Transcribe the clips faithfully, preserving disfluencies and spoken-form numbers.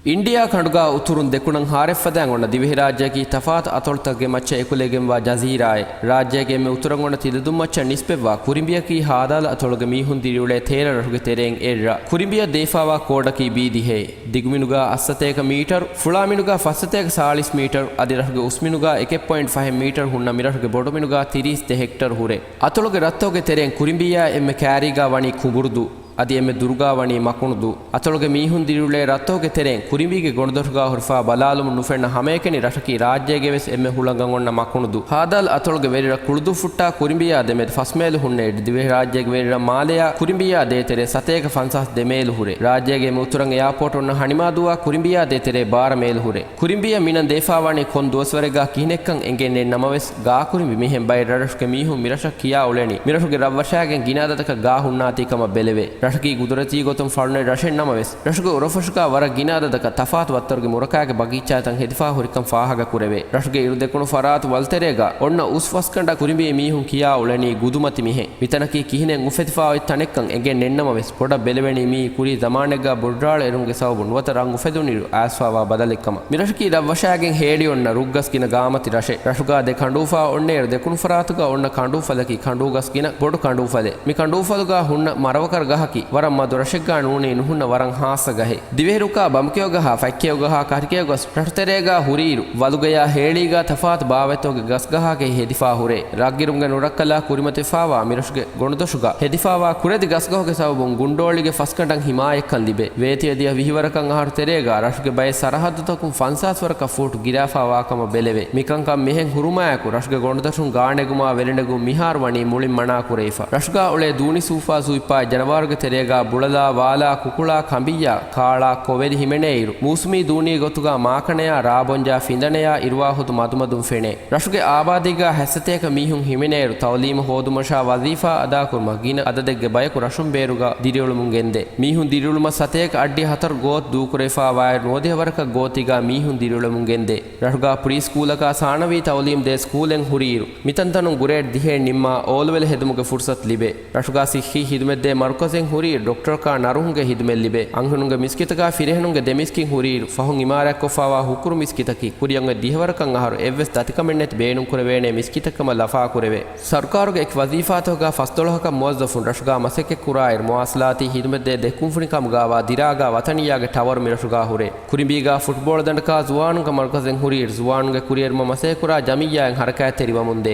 އިންޑިއާ ކަނޑުގާ އުތުރުން ދެކުނަށް ހާރެއްފަދައިން އޮންނަ ދިވެހިރާއްޖެއަކީ ތަފާތު އަތޮޅުތަކުގެ މައްޗަށް އެކުލެވިގެންވާ ޖަޒީރާއެއް. ރާއްޖޭގެ އެންމެ އުތުރަށް އޮންނަ ތިލަދުންމައްޗަށް ނިސްބަތްވާ ކުރިނބިއަކީ ހާދާލު އަތޮޅުގެ މީހުން ދިރިއުޅޭ ތޭރަ ރަށުގެ ތެރެއިން އެއް ރަށް. ކުރިނބިއަށް ދޭފާވާ ކޯޑަކީ ބީދިހައެއް. ދިގުމިނުގާ އަށްސަތޭކަ މީޓަރު، ފުޅާމިނުގާ ފައްސަތޭކަ ސާޅީސް މީޓަރު، އަދި ރަށުގެ އުސްމިނުގާ އެކެއް ޕޮއިންޓް ފަހެއް މީޓަރު ހުންނަ މިރަށުގެ ބޮޑުމިނުގާ ތިރީސް ދެ ހެކްޓަރު ހުރޭ. އަތޮޅުގެ ރަށްތަކުގެ ތެރެއިން ކުރިނބިއާ އެންމެ ކާރީގާ ވަނީ ކުނބުރުދޫ. އަދި އެންމެ ދުރުގާ ވަނީ މަކުނުދޫ. އަތޮޅުގެ މީހުން ދިރިއުޅޭ ރަށްތަކުގެ ތެރެއިން ކުރިނބީގެ ގޮނޑުދޮށުގާ ހުރިފާ ބަލާލުމުން ނުފެންނަ ހަމައެކަނި ރަށަކީ ރާއްޖޭގެ ވެސް އެންމެ ހުޅަނގަށް އޮންނަ މަކުނުދޫ. ހާދާލު އަތޮޅުގެ ވެރިރަށް ކުޅުދޫ ފުއްޓާ ކުރިނބިއާ ދެމެދު ފަސް މޭލު ހުންނައިރު ދިވެހިރާއްޖޭގެ ވެރިރަށް މާލެއާ ކުރިނބިއާ ދޭތެރޭ ސަތޭކަ ފަންސާސް ދެ މޭލު ހުރޭ. ރާއްޖޭގެ އެންމެ އުތުރަށް އެއާޕޯޓް އޮންނަ ހަނިމާދޫއާ ކުރިނބިއާ ދޭތެރޭ ބާރަ މޭލު ހުރޭ. ކުރިނބިއަށް މިނަން ދޭފާވާނީ ކޮން ދުވަސްވަރެއްގާ ކިހިނެއްކަން އެނގެން ނެތް ނަމަވެސް، ގާކުރިނބި މިހެން ބައެއް ރަށްރަށުގެ މީހުން މިރަށަށް ކިޔާ އުޅެނީ، މިރަށުގެ ރަށްވަށާގެން ގިނަ އަދަދަކަށް ގާ ހުންނާތީ ކަމަށް ބެލެވޭ. ރަށަކީ ގުދުރަތީ ގޮތުން ފަޅުނެތް ރަށެއް ނަމަވެސް، ރަށުގެ އުރަފަށުގާ ވަރަށް ގިނަ އަދަދަކަށް ތަފާތު ވައްތަރުގެ މުރަކާގެ ބަގީޗާތައް ހެދިފާ ހުރިކަން ފާހަގަކުރެވޭ. ރަށުގެ އިރުދެކުނު ފަރާތު ވަލުތެރޭގާ އޮންނަ އުސް ފަސްގަނޑަށް ކުރިނބީ މީހުން ކިޔާ އުޅެނީ ގުދުމަތި މިހެން. މިތަނަކީ ކިހިނެއް އުފެދިފާ އޮތް ތަނެއްކަން އެނގެން ނެތް ނަމަވެސް، ބޮޑަށް ބެލެވެނީ މިއީ ކުރީ ޒަމާނެއްގާ ބުޑްރާޅު އެރުމުގެ ސަބަބުން ނުވަތަ ރަށް އުފެދުނުއިރު އައިސްފާވާ ބަދަލެއްކަމަށް. މިރަށަކީ ރަށްވަށާގެން ހޭޅި އޮންނަ ރުއްގަސް ގިނަ ގާމަތި ރަށެއް. ރަށުގާ ދެ ކަނޑޫފާ އޮންނައިރު ދެކުނު ފަރާތުގާ އޮންނަ ކަނޑޫފަލަކީ ކަނޑޫގަސް ގިނަ ބޮޑު ކަނޑޫފަލެއް. މި ކަނޑޫފަލުގާ ހުންނަ މަރަވަކަރު ގަހަކީ ވަރަށް މަދު ރަށެއްގާ ނޫނީ ނުހުންނަ ވަރަށް ހާއްސަ ގަހެއް. ދިވެހިރުކާ ބަނބުކެޔޮގަހާ ފަތްކެޔޮގަހާ ކަށިކެޔޮގަސް ރަށުތެރޭގާ ހުރިއިރު، ވަލުގަޔާ ހޭޅީގާ ތަފާތު ބާވަތްތަކުގެ ގަސްގަހާގެހި ހެދިފާ ހުރޭ. ރަށްގިރުމުގެ ނުރައްކަލާ ކުރިމަތިވެފާވާ މިރަށުގެ ގޮނޑުދޮށުގާ ހެދިފާވާ ކުރެދި ގަސްގަހުގެ ސަބަބުން ގުންޑޯޅީގެ ފަސްގަނޑަށް ހިމާޔަތްކަން ލިބޭ. ވޭތިވެދިޔަ ވިހި ވަރަކަށް އަހަރު ތެރޭގާ ރަށުގެ ބައެއް ސަރަހައްދުތަކުން ފަންސާސް ވަރަކަށް ފޫޓް ގިރާފާވާކަމަށް ބެލެވޭ. މިކަންކަން މިހެން ހުރުމާއެކު، ރަށުގެ ގޮނޑުދޮށުން ގާނެގުމާ ވެރިނެގުން މިހާރު ވަނީ މުޅިން މަނާކުރެވިފަ. ރަށުގާ އުޅޭ ދޫނި ސޫފާ ސޫއިއްޕާ ޖަނަވާރުގެ ތެރޭގާ ބުޅަލާ، ވާލާ، ކުކުޅާ، ކަނބިއްޔާ، ކާޅާ، ކޮވެލި ހިމެނޭއިރު، މޫސުމީ ދޫނީ ގޮތުގާ މާކަނަޔާ، ރާބޮންޖާ ފިނދަނަޔާ، އިރުވާހުދު މަދުމަދުން ފެނޭ. ރަށުގެ އާބާދީގާ ހަތްސަތޭކަ މީހުން ހިމެނޭއިރު، ތައުލީމަށް ހޯދުމަށާ ވަޒީފާ އަދާކުރުމަށް ގިނަ އަދަދެއްގެ ބަޔަކު ރަށުން ބޭރުގަ ދިރިއުޅެމުން ގެންދޭ. މީހުން ދިރިއުޅުމަށް ސަތޭކަ އަށްޑިހަ ހަތަރު ގޯތި ދޫކުރެވިފާވާއިރު، ނުވަދިހަ ވަރަކަށް ގޯތީގާ މީހުން ދިރިއުޅެމުން ގެންދޭ. ރަށުގާ ޕްރީ ސްކޫލަކާ ސާނަވީ ތައުލީމް ދޭ ސްކޫލެއް ހުރިއިރު، މިތަންތަނުން ގްރޭޑް ދިހައެއް ނިންމާ އޯލެވެލް ހެދުމުގެ ފުރުސަތު ލިބޭ. ރަށުގާ ސިއްހީ ހިދުމަތްދޭ މަރުކަޒެއް ހުރިއިރު، ޑޮކްޓަރަކާ ނަރުހުންގެ ހިދުމަތް ލިބޭ. އަންހެނުންގެ މިސްކިތަކާ ފިރިހެނުންގެ ދެ މިސްކިތް ހުރިއިރު، ފަހުން އިމާރާތްކޮށްފާވާ ހުކުރު މިސްކިތަކީ، ކުރިއަށް އޮތް ދިހަވަރަކަށް އަހަރު އެއްވެސް ދަތިކަމެއް ނެތި ބޭނުންކުރެވޭނޭ މިސްކިތެއްކަމަށް ލަފާކުރެވޭ. ސަރުކާރުގެ އެކި ވަޒީފާތަކުގާ ފަސްދޮޅަހަކަށް މުވައްޒަފުން ރަށުގާ މަސައްކަތް ކުރާއިރު، މުވާސަލާތީ ހިދުމަތްދޭ ދެ ކުންފުނިކަމުގާވާ ދިރާގާ ވަތަނިއްޔާގެ ޓަވަރު މިރަށުގާ ހުރޭ. ކުރިނބީގާ ފުޓްބޯޅަ ދަނޑަކާ ޒުވާނުންގެ މަރުކަޒެއް ހުރިއިރު، ޒުވާނުންގެ ކުރިއެރުމަށް މަސައްކަތްކުރާ ޖަމިއްޔާއިން ހަރަކާތްތެރިވަމުންދޭ.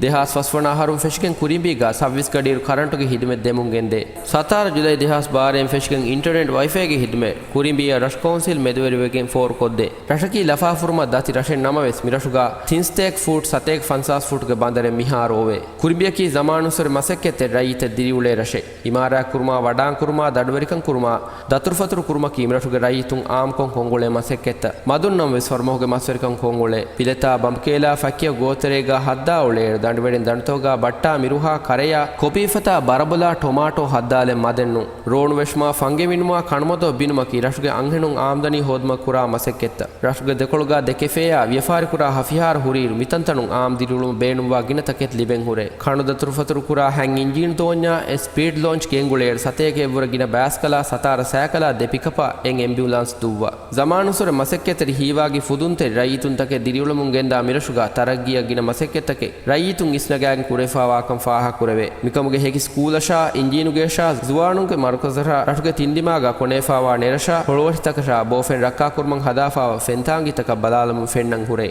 ދެހާސް ފަސް ވަނަ އަހަރުން ފެށިގެން ކުރިނބީގާ ސައްވީސް ގަޑިއިރު ކަރަންޓުގެ ހިދުމަތް ދެމުން ގެންދޭ. ސަތާރަ ޖުލައި ދެހާސް ބާރައިން ފެށިގެން އިންޓަރނެޓް ވައިފައިގެ ހިދުމަތް ކުރިނބީއަށް ރަށު ކައުންސިލް މެދުވެރިވެގެން ފޯރުކޮށްދޭ. ރަށަކީ ލަފާފުރުމަށް ދަތި ރަށެއް ނަމަވެސް، މިރަށުގާ ތިން ސަތޭކަ ފޫޓް ސަތޭކަ ފަންސާސް ފޫޓްގެ ބަނދަރެއް މިހާރު އޮވޭ. ކުރިނބިއަކީ ޒަމާނުއްސުރެ މަސައްކަތްތެރި ރައްޔިތެއް ދިރިއުޅޭ ރަށެއް. އިމާރާތްކުރުމާ، ވަޑާންކުރުމާ، ދަޑުވެރިކަން ކުރުމާ، ދަތުރުފަތުރު ކުރުމަކީ މިރަށުގެ ރައްޔިތުން އާއްމުކޮށް ކޮށްއުޅޭ މަސައްކަތްތައް. މަދުން ނަމަވެސް ފަރުމަހުގެ މަސްވެރިކަން ކޮށްއުޅޭ. ފިލަތާ، ބަނބުކޭލާ، ފައްކިޔަ ގޯތެރޭގާ ހައްދާ އުޅޭއިރު، ދަނޑުވެރިން ދަނޑުތަކުގާ ބައްޓާ މިރުހާ ކަރަޔާ، ކޮބީފަތާ ބަރަބުލާ ޓޮމާޓޯ ހައްދާލެއް މަދެއް ނޫން. ރޯނު ވެށުމާ، ފަންގި ވިނުމާ، ކަނުމަދޯ ބިނުމަކީ ރަށުގެ އަންހެނުން އާމްދަނީ ހޯދުމަށް ކުރާ މަސައްކަތްތައް. ރަށުގެ ދެކޮޅުގާ ދެ ކެފޭއާ ވިޔަފާރިކުރާ ހަފިހާރު ހުރިއިރު، މިތަންތަނުން އާމް ދިރިއުޅުމަށް ބޭނުންވާ ގިނަ ތަކެތި ލިބެން ހުރޭ. ކަނޑު ދަތުރުފަތުރު ކުރާ ހަތް އިންޖީނު ދޯންޏާ އެ ސްޕީޑް ލޯންޗް ގެންގުޅޭއިރު، ސަތޭކައެއްވުރެ ގިނަ ބާސްކަލާ، ސަތާރަ ސައިކަލާ، ދެ ޕިކަޕާ އެއް އެމްބިއުލާންސް ދުއްވާ. ޒަމާނުއްސުރެ މަސައްކަތްތެރި ހީވާގި ފުދުންތެރި ރައްޔިތުން ތަކެއް ދިރިއުޅެމުން ގެންދާ މިރަށުގާ ތަރައްގީއަށް ގިނަ މަސައްކަތްތަކެއް ރައްޔިތުން އިސްނަގާގެން ކުރެވިފާވާކަން ފާހަގަކުރެވޭ. މިކަމުގެ ހެކި ސްކޫލަށާ، އިންޖީނުގެއަށާ، ޒުވާނުންގެ މަރުކަޒަށާ، ރަށުގެ ތިންދިމާގާ ކޮނެފާވާ ނެރަށާ، ހޮޅުވަށިތަކަށާ، ބޯފެން ރައްކާކުރުމަށް ހަދާފާވާ ފެންތާނގީތަކަށް ބަލާލަމުން ފެންނަން ހުރޭ.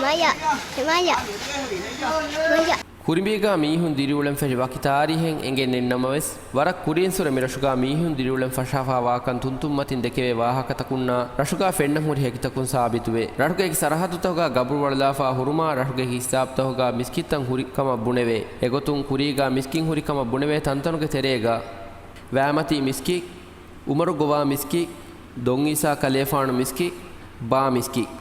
މަޔާ، މަޔާ، މަޔާ. ކުރިނބީގާ މީހުން ދިރިއުޅެން ފެށި ވަކި ތާރީހެއް އެނގެން ނެތް ނަމަވެސް، ވަރަށް ކުރީންސުރެ މިރަށުގާ މީހުން ދިރިއުޅެން ފަށާފާވާކަން ތުންތުންމަތިން ދެކެވޭ ވާހަކަތަކުންނާ ރަށުގާ ފެންނަން ހުރި ހެކިތަކުން ސާބިތުވޭ. ރަށުގެ އެކި ސަރަހައްދުތަކުގާ ގަބުރު ވަޅުލާފާ ހުރުމާ، ރަށުގެ އެކި ހިސާބުތަކުގާ މިސްކިތްތައް ހުރި ކަމަށް ބުނެވޭ. އެގޮތުން ކުރީގާ މިސްކިތް ހުރި ކަމަށް ބުނެވޭ ތަންތަނުގެ ތެރޭގާ ވައިމަތީ މިސްކިތް، އުމަރު ގޮވާ މިސްކިތް، ދޮން އީސާ ކަލޭފާނު މިސްކިތް، ބާ މިސްކިތް.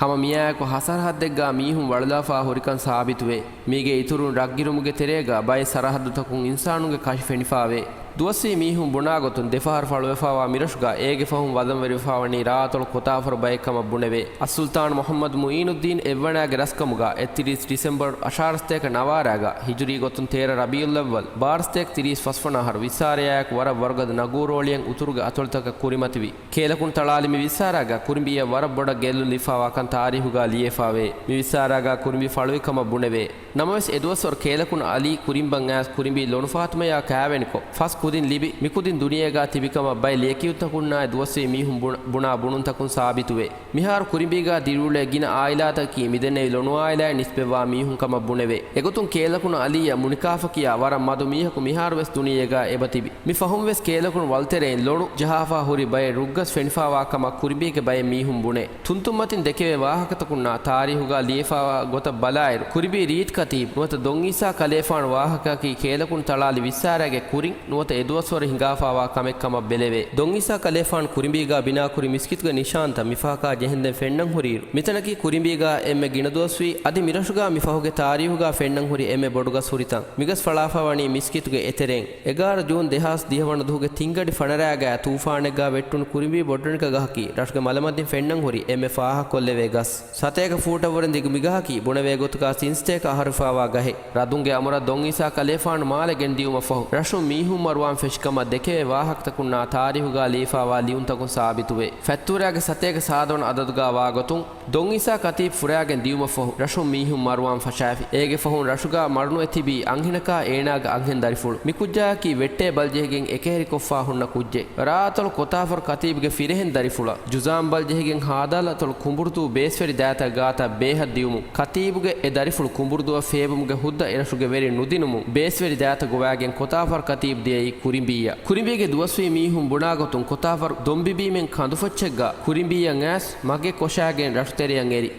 ހަމަ މިއާއެކު ހަ ސަރަހައްދެއްގާ މީހުން ވަޅުލާފާ ހުރިކަން ސާބިތުވޭ. މީގެ އިތުރުން ރަށްގިރުމުގެ ތެރޭގާ ބައެއް ސަރަހައްދުތަކުން އިންސާނުންގެ ކަށި ފެނިފާވޭ. ދުވަސްވީ މީހުން ބުނާގޮތުން ދެފަހަރު ފަޅުވެފަވާ މިރަށުގަ އޭގެ ފަހުން ވަޒަންވެރިވެފަވަނީ ރާއަތޮޅު ކޮތާފަރު ބައެއް ކަމަށް ބުނެވޭ. އައްސުލްޠާން މުޙައްމަދު މުޢީނުއްދީން އެއްވަނައިގެ ރަސްކަމުގަ އެއްތިރީސް ޑިސެމްބަރު އަށާރަސްތޭކަ ނަވާރައިގަ، ހިޖުރީ ގޮތުން ތޭރަ ރަބީޢުލްއައްވަލް ބާރަސްތޭކަ ތިރީސް ފަސްވަނަ އަހަރު ވިއްސާރަޔާއެކު ވަރަށް ވަރުގަދަ ނަގޫރޯޅިއެއް އުތުރުގެ އަތޮޅުތަކަށް ކުރިމަތިވި. ކޭލަކުނު ތަޅާލި މި ވިއްސާރައިގަ ކުރިނބީއަށް ވަރަށް ބޮޑަށް ގެއްލުން ލިބިފަވާ ކަން ތާރީހުގަ ލިޔެފަވޭ. މި ވިއްސާރައިގަ ކުރިނބީ ފަޅުވި ކަމަށް ބުނެވޭ. ނަމަވެސް، އެދުވަސްވަރު ކޭލަކުނު އަލީ ކުރިނބަށް އައިސް ކުރިނބީ ލޮނުފާތުމަޔާ ކާވެނިކޮށް، ފަސް ކުދިން ލިބި، މިކުދިން ދުނިޔޭގަ ތިބިކަމަށް ބައެއް ލިޔެކިޔުންތަކުންނާއި ދުވަސްވީ މީހުން ބުނ-، ބުނާ ބުނުންތަކުން ސާބިތުވޭ. މިހާރު ކުރިނބީގަ ދިރިއުޅޭ ގިނަ އާއިލާތަކަކީ މިދެންނެވި ލޮނުއާއިލާއިން ނިސްބަތްވާ މީހުން ކަމަށް ބުނެވޭ. އެގޮތުން ކޭލަކުނު އަލީއަށް މުނިކާފަ ކިޔާ ވަރަށް މަދު މީހަކު މިހާރުވެސް ދުނިޔޭގަ އެބަތިބި. މި ފަހުންވެސް ކޭލަކުނު ވަލުތެރެއިން ލޮނު ޖަހާފަ ހުރި ބައެއް ރުއްގަސް ފެނިފަވާ ކަމަށް ކުރިނބީގެ ބައެއް މީހުން ބުނޭ. ތުންތުންމަތިން ދެކެވޭ ވާހަކަތަކުންނާ ތާރީހުގަ ލިޔެފަވާ ގޮތަށް ބަލާއިރު، ކުރިނބީ ރީތި ކަތީބު ނުވަތަ ދޮން އީސާ ކަލޭފާނު ވާހަކައަކީ ކޭލަކުނު ތަޅާލި ވިއްސާރައިގެ ކުރިން ނުވަތަ އެދުވަސްވަރު ހިނގާފަވާ ކަމެއް ކަމަށް ބެލެވޭ. ދޮންއީސާ ކަލޭފާނު ކުރިނބީގާ ބިނާކުރި މިސްކިތުގެ ނިޝާންތައް މިފަހަކާ ޖެހެންދެން ފެންނަން ހުރިއިރު، މިތަނަކީ ކުރިނބީގާ އެންމެ ގިނަ ދުވަސްވީ، އަދި މިރަށުގާ މިފަހުގެ ތާރީހުގާ ފެންނަން ހުރި އެންމެ ބޮޑު ގަސް ހުރިތަން. މިގަސް ފަޅާފަވަނީ މިސްކިތުގެ އެތެރެއިން. އެގާރަ ޖޫން ދެހާސް ދިހަ ވަނަ ދުހުގެ ތިންގަޑި ފަނަރައިގާ ތޫފާނެއްގާ ވެއްޓުނު ކުރިނބީ ބޮޑުނިކަ ގަހަކީ ރަށުގެ މަލަމަތިން ފެންނަން ހުރި އެންމެ ފާހަގަކޮށްލެވޭ ގަސް. ސަތޭކަ ފޫޓަށްވުރެ ދިގު މިގަހަކީ ބުނެވޭ ގޮތުގާ ސިންސްތޭކަ އަހަރު ފާވާ ގަހެއް. ރަދުންގެ އަމުރަށް ދޮންއީސާ ކަލޭފާނު މާލެ ގެންދިޔުމަށްފަހު، ރަށުން މީހުން މަރުވާން ފެށިކަމަށް ދެކެވޭ ވާހަކަތަކުންނާ ތާރީހުގާ ލިޔެފާވާ ލިޔުންތަކުން ސާބިތުވޭ. ފަތްތޫރާގެ ސަތޭކަ ސާދަވަނަ އަދަދުގާ ވާގޮތުން، ދޮންއީސާ ކަތީބް ފުރާގެން ދިޔުމަށްފަހު، ރަށުން މީހުން މަރުވާން ފަށާފި. އޭގެ ފަހުން ރަށުގާ މަރުނުވެ ތިބީ އަންހެނަކާ އޭނާގެ އަންހެން ދަރިފުޅު. މިކުއްޖާއަކީ ވެއްޓޭ ބަލިޖެހިގެން އެކަހެރިކޮށްފާ ހުންނަ ކުއްޖެއް. ރާއަތޮޅު ކޮތާފަރު ކަތީބްގެ ފިރިހެން ދަރިފުޅަށް، ޖުޒާމް ބަލިޖެހިގެން ހާދާލަތޮޅު ކުނބުރުދޫ ބޭސްވެރި ދާތައް ގާތަށް ބޭހަށް ދިޔުމުން، ކަތީބުގެ އެ ދަރިފުޅު ކުނބުރުދޫއަށް ފޭބުމުގެ ހުއްދަ އެރަށުގެ ވެރިން ނުދިނުމުން، ބޭސްވެރި ދާތައް ގޮވާގެން ކޮތާފަރު ކަތީބް ދިޔައީ ކުރިނބީއަށް. ކުރިނބީގެ ދުވަސްވީ މީހުން ބުނާގޮތުން ކޮތާފަރު ދޮންބިބީމެން ކަނދުފައްޗެއްގާ ކުރިނބީއަށް އައިސް މަގެއް ކޮށާގެން ރަށުތެރެއަށް އެރި.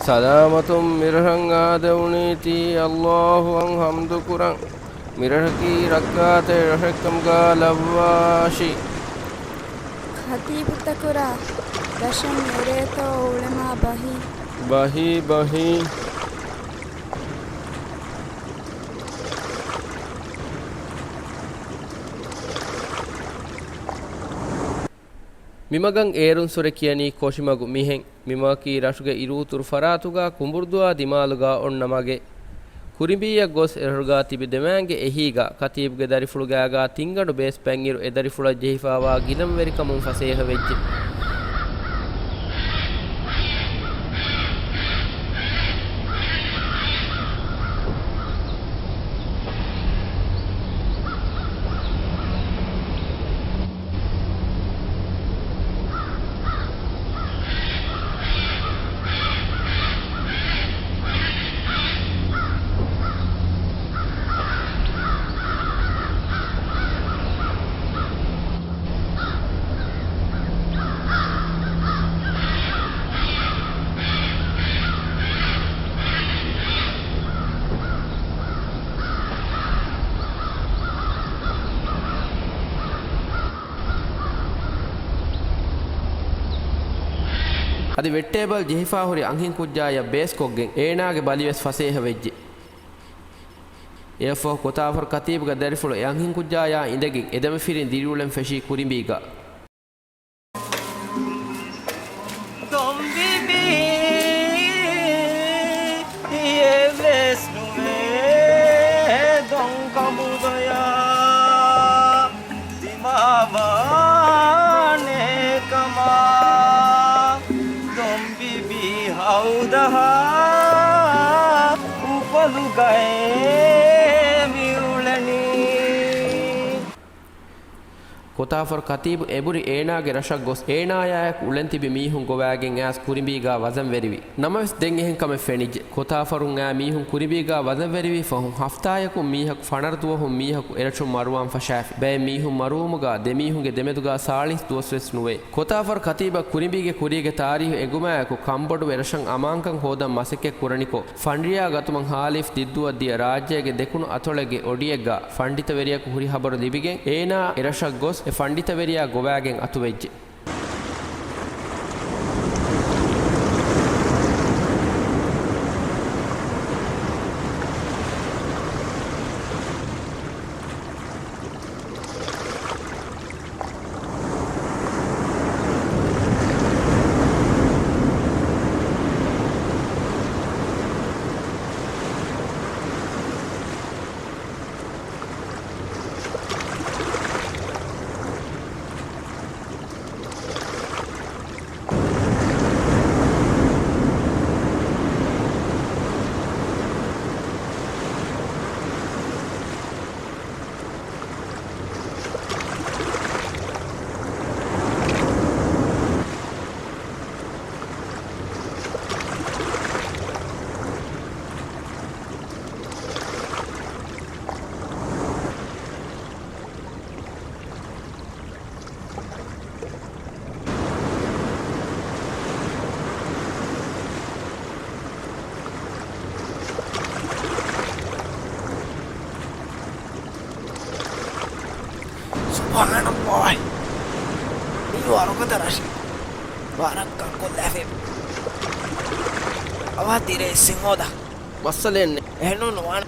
ސަލާމަތުން މިރަށަށް އާދެވުނީތީ އައްލާހުއަށް ޙަމްދު ކުރަން. މިރަށަކީ ރައްކާތެރި ރަށެއްކަމުގާ ލައްވާށި. ޚަތީބުތަކުރާ، ރަށަށް އެރޭތޯ އުޅެމާ ބަހީ. ބަހީ، ބަހީ. މިމަގަށް އޭރުންސުރެ ކިޔަނީ ކޮށިމަގު މިހެން. މިމަގަކީ ރަށުގެ އިރުއުތުރު ފަރާތުގާ ކުނބުރުދުއާ ދިމާލުގާ އޮންނަ މަގެއް. ކުރިނބީއަށް ގޮސް އެރަށުގާ ތިބި ދެމާންގެ އެހީގާ ކަތީބުގެ ދަރިފުޅުގާގާ ތިންގަނޑު ބޭސް ބަންއިރު އެ ދަރިފުޅަށް ޖެހިފާވާ ގިލަންވެރިކަމުން ފަސޭހަވެއްޖެ. އަދި ވެއްޓޭބަލް ޖެހިފާ ހުރި އަންހެންކުއްޖާޔަށް ބޭސްކޮށްގެން އޭނާގެ ބަލިވެސް ފަސޭހަވެއްޖެ. އެއަށްފަހު ކޮތާފަރު ކަތީބުގެ ދަރިފުޅު އެ އަންހެންކުއްޖާޔާ އިނދެގެން އެދެމަފިރިން ދިރިއުޅެން ފެށީ ކުރިނބީގަ. ދޮންބިބީ އެއްވެސް ނުވޭ ދޮންކަނބުދޮޔާ ދިމާވާނޭ ކަމަށް. ދޮންބިބީ ހައުދަހާ އުފަލުގައޭ މި އުޅެނީ. ކޮތާފަރު ކަތީބު އެބުރި އޭނާގެ ރަށަށް ގޮސް، އޭނާޔާއެކު އުޅެން ތިބި މީހުން ގޮވާގެން އައިސް ކުރިނބީގާ ވަޒަން ވެރިވި. ނަމަވެސް ދެން އެހެން ކަމެއް ފެނިއްޖެ. ކޮތާފަރުން އައި މީހުން ކުރިނބީގާ ވަޒަން ވެރިވީ ފަހުން ހަފްތާޔަކުން މީހަކު، ފަނަރަ ދުވަހުން މީހަކު އެރަށުން މަރުވާން ފަށާފި. ބައެއް މީހުން މަރުވުމުގާ ދެ މީހުންގެ ދެމެދުގާ ސާޅީސް ދުވަސް ވެސް ނުވޭ. ކޮތާފަރު ކަތީބަށް ކުރިނބީގެ ކުރީގެ ތާރީހު އެނގުމާއެކު، ކަންބޮޑުވެ ރަށަށް އަމާންކަން ހޯދަން މަސައްކަތް ކުރަނިކޮށް، ފަނޑިޔާ ގަތުމަށް ހާލިފް ދިއްދޫއަށް ދިޔަ ރާއްޖޭގެ ދެކުނު އަތޮޅެއްގެ އޮޑިއެއްގާ ފަންޑިތަވެރިޔަކު ހުރި ހަބަރު ލިބިގެން، އޭނާ އެރަށަށް ގޮސް، އެ ފަންޑިތަވެރިޔާ ގޮވާގެން އަތުވެއްޖެ. ސުބްޙާނަﷲ. މީ ވަރުގަދަ ރަށެއް. ވަރަށް ކަންކޮށްލާފައި. އަވަހަށް ދިރޭ އިސްސެއް ހޯދާ. މައްސަލައެއް ނެތް. އެހެންނޫން ނުވާނެ.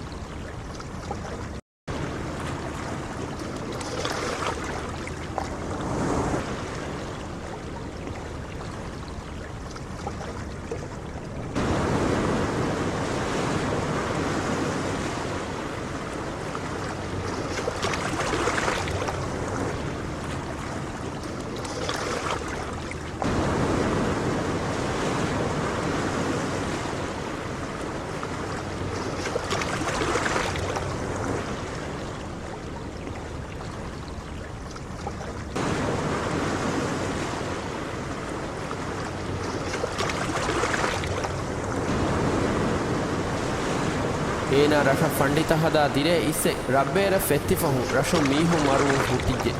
އޭނާ ރަށަށް ފަންޑިތަ ހަދާ ދިރޭ އިއްސެއް ރަށްބޭރަށް ފެއްތި ފަހުން ރަށުން މީހުން މަރުވުން ހުއްޓިއްޖެ.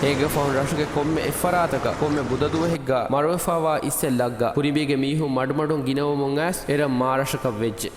އޭގެ ފަހުން ރަށުގެ ކޮންމެ އެއްފަރާތަކަށް، ކޮންމެ ބުދަ ދުވަހެއްގާ މަރުވެފާވާ އިއްސެއް ލައްގާ، ކުރިނބީގެ މީހުން މަޑުމަޑުން ގިނަވަމުން އައިސް އެރަށް މާރަށަކަށް ވެއްޖެ.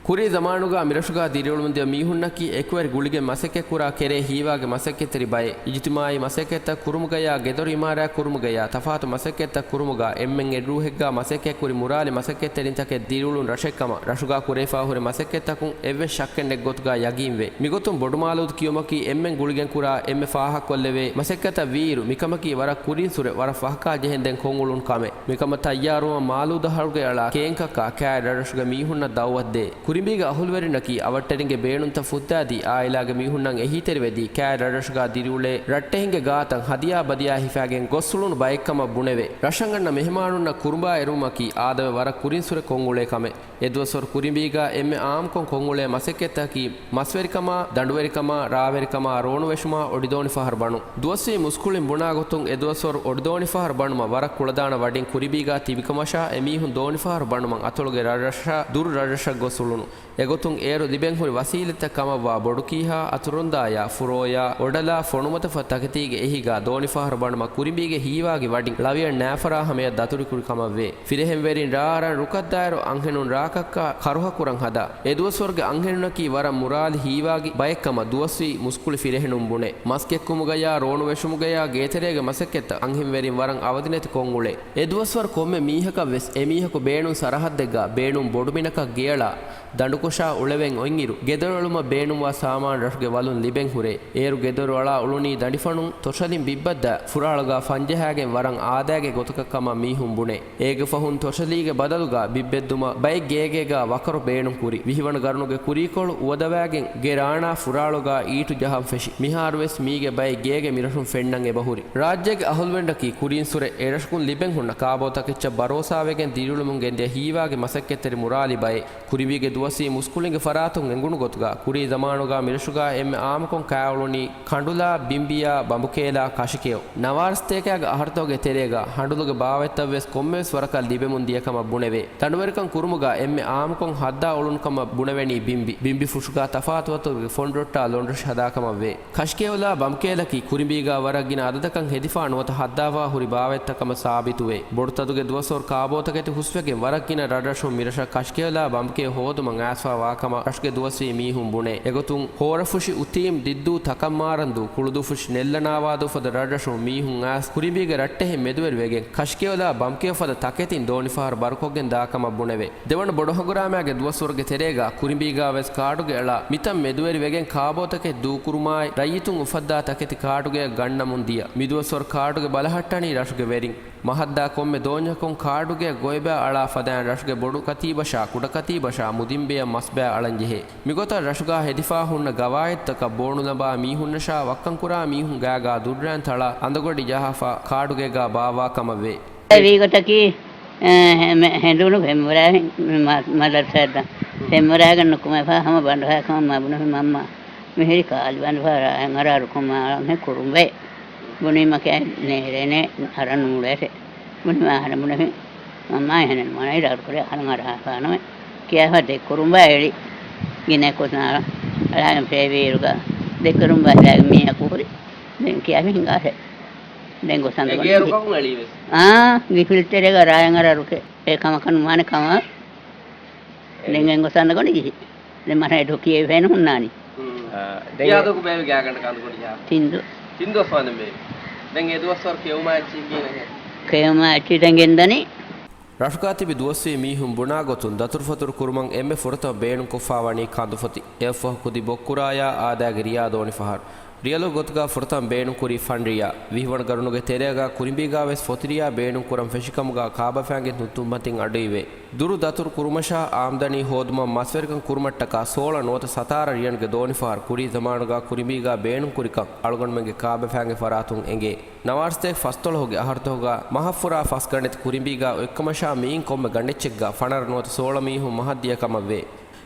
ކުރީ ޒަމާނުގާ މިރަށުގާ ދިރިއުޅުމުންދިޔަ މީހުންނަކީ އެކުވެރި ގުޅިގެން މަސައްކަތްކުރާ ކެރޭ ހީވާގި މަސައްކަތްތެރި ބައެއް. އިޖުތިމާއީ މަސައްކަތްތައް ކުރުމުގަޔާ، ގެދޮރު އިމާރާތް ކުރުމުގަޔާ، ތަފާތު މަސައްކަތްތައް ކުރުމުގާ އެންމެން އެއްރޫހެއްގާ މަސައްކަތްކުރި މުރާލި މަސައްކަތްތެރިންތަކެއް ދިރިއުޅުން ރަށެއްކަމަށް ރަށުގާ ކުރެވިފާ ހުރި މަސައްކަތްތަކުން އެއްވެސް ޝައްކެއް ނެތް ގޮތުގާ ޔަގީންވޭ. މިގޮތުން ބޮޑުމާލޫދު ކިޔުމަކީ އެންމެން ގުޅިގެން ކުރާ އެންމެ ފާހަގަކޮށްލެވޭ މަސައްކަތަށް ވީއިރު، މިކަމަކީ ވަރަށް ކުރިންސުރެ ވަރަށް ފަހަކާ ޖެހެންދެން ކޮށްއުޅުން ކަމެއް. މިކަމަށް ތައްޔާރުވާން މާލޫދަށް އަޅުގައި އަޅާ ކޭންކަކާ ކާއި ރަށްރަށުގެ މީހުންނަށް ދައުވަތުދޭ. ކުރިނބީގެ އަހުލުވެރިންނަކީ އަވަށްޓެރިންގެ ބޭނުންތައް ފުއްދާދީ، އާއިލާގެ މީހުންނަށް އެހީތެރިވެދީ، ކާއި ރަށްރަށުގާ ދިރިއުޅޭ ރައްޓެހިންގެ ގާތަށް ހަދިޔާ ބަދިޔާ ހިފާގެން ގޮސްއުޅުނު ބައެއްކަމަށް ބުނެވޭ. ރަށަށް އަންނަ މެހެމާނުންނަށް ކުރުނބާ އެރުވުމަކީ އާދަވެ ވަރަށް ކުރިންސުރެ ކޮށްއުޅޭ ކަމެއް. އެދުވަސްވަރު ކުރިނބީގާ އެންމެ އާއްމުކޮށް ކޮށްއުޅޭ މަސައްކަތްތަކަކީ މަސްވެރިކަމާ، ދަނޑުވެރިކަމާ، ރާވެރިކަމާ، ރޯނުވެށުމާ، އޮޑިދޯނިފަހަރު ބަނުން. ދުވަސްވީ މުސްކުޅިން ބުނާގޮތުން އެދުވަސްވަރު އޮޑިދޯނިފަހަރު ބަނުމަށް ވަރަށް ކުޅަދާނަ ވަޑިން ކުރިނބީގާ ތިބިކަމަށާ އެމީހުން ދޯނިފަހަރު ބަނުމަށް އަތޮޅުގެ ރަށްރަށާ ދުރު ރަށްރަށަށް ގޮސް އުޅުނު. އެގޮތުން އޭރު ލިބެންހުރި ވަސީލަތްތައް ކަމަށްވާ ބޮޑުކީހާ، އަތުރުންދާޔާ، ފުރޯޔާ، އޮޑަލާ، ފޮނުމަތަފަ ތަކެތީގެ އެހީގާ ދޯނިފަހަރު ބަނުމަށް ކުރިނބީގެ ހީވާގި ވަޑިން ޅަވިޔަށް ނާފަރާ ހަމަޔަށް ދަތުރިކުރި ކަމަށްވޭ. ފިރިހެންވެރިން ރާއަރަން ރުކަށްދާއިރު އަންހެނުން ރާކައްކާ ކަރުހަކުރަން ހަދާ. އެދުވަސްވަރުގެ އަންހެނުންނަކީ ވަރަށް މުރާލި ހީވާގި ބައެއްކަމަށް ދުވަސްވީ މުސްކުޅި ފިރިހެނުން ބުނޭ. މަސްކެއްކުމުގަޔާ، ރޯނުވެށުމުގަޔާ، ގޭތެރޭގެ މަސައްކަތްތައް އަންހެންވެރިން ވަރަށް އަވަދިނެތި ކޮށްއުޅޭ. އެދުވަސްވަރު ކޮންމެ މީހަކަށްވެސް އެމީހަކު ބޭނުން ސަރަހައްދެއްގާ ބޭނުން ބޮޑުމިނަކަށް ގެއަޅާ، ދަނޑުކޮށާ އުޅެވެން އޮތްއިރު، ގެދޮރު އެޅުމަށް ބޭނުންވާ ސާމާނު ރަށުގެ ވަލުން ލިބެން ހުރޭ. އޭރު ގެދޮރު އަޅާ އުޅުނީ ދަނޑިފަނުން ތޮށަލިން ބިއްބައްދާ ފުރާޅުގާ ފަންޖަހާގެން ވަރަށް އާދައިގެ ގޮތަކަށް ކަމަށް މީހުން ބުނޭ. އޭގެ ފަހުން ތޮށަލީގެ ބަދަލުގާ ބިއްބެއްދުމަށް ބައެއް ގޭގޭގާ ވަކަރު ބޭނުން ކުރި. ވިހިވަނަ ގަރުނުގެ ކުރީކޮޅު އުވަދަވާގެން ގެ ރާނާ ފުރާޅުގާ އީޓު ޖަހަން ފެށި. މިހާރުވެސް މީގެ ބައެއް ގޭގެ މިރަށުން ފެންނަން އެބަހުރި. ރާއްޖޭގެ އަހުލުވެންޑަކީ ކުރީންސުރެ އެރަށަކުން ލިބެން ހުންނަ ކާބޯތަކެއްޗަށް ބަރޯސާވެގެން ދިރިއުޅެމުން ގެންދިޔަ ހީވާގި މަސައްކަތްތެރި މުރާލި ބައެއް. ކުރިނބީގެ ދުވަސްވީ މުސްކުޅިންގެ ފަރާތުން އެނގުނު ގޮތުގާ، ކުރީ ޒަމާނުގާ މިރަށުގާ އެންމެ އާއްމުކޮށް ކާއުޅުނީ ކަނޑުލާ، ބިނބިޔާ، ބަނބުކޭލާ، ކަށިކެޔޮ. ނަވާރަސަތޭކައިގެ އަހަރުތަކުގެ ތެރޭގާ ހަނޑުލުގެ ބާވަތްތައްވެސް ކޮންމެވެސް ވަރަކަށް ލިބެމުން ދިޔަ ކަމަށް ބުނެވޭ. ތަނޑުވެރިކަން ކުރުމުގާ އެންމެ އާއްމުކޮށް ހައްދާ އުޅުނު ކަމަށް ބުނެވެނީ ބިނބި. ބިނބި ފުށުގާ ތަފާތު ވަތަރުގެ ފޮނޑުރޮއްޓާ ލޮނޑުރަށި ހަދާ ކަމަށްވޭ. ކަށިކެޔޮލާ ބަނބުކޭލަކީ ކުރިނބީގާ ވަރަށް ގިނަ އަދަދަކަށް ހެދިފާ ނުވަތަ ހައްދާފާ ހުރި ބާވަތްތައް ކަމަށް ސާބިތުވޭ. ބޮޑުތަދުގެ ދުވަސްވަރު ކާބޯތަކެތި ހުސްވެގެން ވަރަށް ގިނަ ރަށްރަށުން މިރަށަށް ކަށިކެޔޮލާ ބަނބުކެޔޮ ހޯދުމަށް އައިސްފާ ވާކަމަށް ރަށުގެ ދުވަސްވީ މީހުން ބުނޭ. އެގޮތުން ހޯރަފުށި، އުތީމް، ދިއްދޫ، ތަކަށްމާރަންދޫ، ކުޅުދޫފުށި، ނެއްލަނާވާދޫ ފަދަ ރަށްރަށުން މީހުން އައިސް ކުރިނބީގެ ރައްޓެހިން މެދުވެރިވެގެން ކަށިކެޔޮލާ ބަނބުކެޔޮ ފަދަ ތަކެތިން ދޯނިފަހަރު ބަރުކޮށްގެން ދާ ކަމަށް ބުނެވޭ. ދެވަނަ ބޮޑު ހަނގުރާމައިގެ ދުވަސްވަރުގެ ތެރޭގާ ކުރިނބީގާވެސް ކާޑުގެ އަޅާ މިތަން މެދުވެރިވެގެން ކާބޯތަކެއް ދޫކުރުމާއި، ރައްޔިތުން އުފައްދާ ތަކެތި ކާޑުގެއަށް ގަންނަމުން ދިޔަ. މިދުވަސްވަރު ކާޑުގެ ބަލަހައްޓަނީ ރަށުގެ ވެރިން. މަހައްދާ ކޮންމެ ދޯންޏަކުން ކާޑުގެއަށް ގޮއިބާ އަޅާ ފަދައިން ރަށުގެ ބޮޑު ކަތީބަށާ، ކުޑަ ކަތީބަށާ، މުދިންބެއަށް މަސްބާ އަޅަންޖެހޭ. މިގޮތަށް ރަށުގާ ހެދިފާ ހުންނަ ގަވާއިދުތަކަށް ބޯނުލަނބާ މީހުންނަށާ ވައްކަންކުރާ މީހުން ގާގާ ދުއްރައިން ތަޅާ އަނދަގޮޑި ޖަހާފާ ކާޑުގޭގާ ބާއްވާ ކަމަށްވޭ. ވީގޮތަކީ، އެ، ހެ-، މެ-، ހެނދުނު ފެންވަރާ މަ-، މަދަރުސާއަށް ދާ. ފެންވަރާގެން ނުކުމެފާ ހަމަ ބަނޑުހާ ކަމަށް މަ ބުނެފި މަންމަ. މިހިރި ކާލި ބަނޑުހާ ރާއަށް އަރާ ރުކުމާ އަޅަންހެ ކުރުނބޭ. ބުނީމަ ކިޔާ ނޭރޭނެ އަރަން ނޫޅޭށެ. ބުނި މާހަރަ ބުނެފި. މަންމާ އެހެނެއް ނުވާނެ ރާރުކުރެ އަހަރަން އަރާފާނަމެ. ކިޔާފަ ދެއްކުރުނބާ އެޅި. ގިނަ ކުތުނާ އަޅާގެން ފޭވީރުގަ ދެއްކުރުނބާ އެޅާގެން މީހަކު ހުރި. ދެން ކިޔާފި ހިނގާށެ. ދެން ގޮސް އެ ގޭރު އަނދަގޮނޑި ކަހުން އެޅީވެސް. އާ، ގިފިލް ތެރޭގަ ރާޔަން އަރާ ރުކެ. އެ ކަމަކަށް ނުވާނެ ކަމަށް. ދެން ގޮސް އަނދަގޮނޑި ޖެހި. ދެން މަރަށް އެޑު ކިޔެވިފައެއް ނުހުންނާނީ. އާ، ދެން ކިޔާދޮގު ބޭބެ ގާގަނޑަކަށް އަނދަގޮނޑި ޖަހާ. ތިން ދުވަސް. ތިން ދުވަސް ވާނެ ބޭބެ. ދެން އެ ދުވަސްވަރު ކެއުމާ އެއްޗި ކީނެ. ކެއުމާ އެއްޗި ދެން ގެންދަނީ. ރަށުގާ ތިބި ދުވަސްވީ މީހުން ބުނާ ގޮތުން ދަތުރުފަތުރު ކުރުމަށް އެންމެ ފުރަތަމަ ބޭނުންކޮށްފާވަނީ ކަނދުފޮތި. އެއަށްފަހު ކުދި ބޮއްކުރާޔާ އާދައިގެ ރިޔާ ދޯނިފަހަރު. ރިޔަލުގެ ގޮތުގާ ފުރަތަމަ ބޭނުންކުރީ ފަންރިޔާ. ވިހިވަނަ ގަރުނުގެ ތެރޭގާ ކުރިނބީގާވެސް ފޮތިރިޔާ ބޭނުންކުރަން ފެށިކަމުގާ ކާބަފައިންގެ ތުންތުން މަތިން އަޑުއިވޭ. ދުރު ދަތުރު ކުރުމަށާ އާމްދަނީ ހޯދުމަށް މަސްވެރިކަން ކުރުމަށްޓަކާ ސޯޅަ ނުވަތަ ސަތާރަ ރިޔަންގެ ދޯނިފަހަރު ކުރީ ޒަމާނުގާ ކުރިނބީގާ ބޭނުންކުރިކަން އަޅުގަނޑުމެންގެ ކާބަފައިންގެ ފަރާތުން އެނގޭ. ނަވާރަސަތޭކަ ފަސްދޮޅަހުގެ އަހަރުތަކުގާ މަހަށްފުރާ ފަސް ގަނޑެތި ކުރިނބީގާ އޮތްކަމަށާ މިއިން ކޮންމެ ގަނޑެއްޗެއްގާ ފަނަރަ ނުވަތަ ސޯޅަ މީހުން މަހަށް ދިޔަ ކަމަށްވޭ.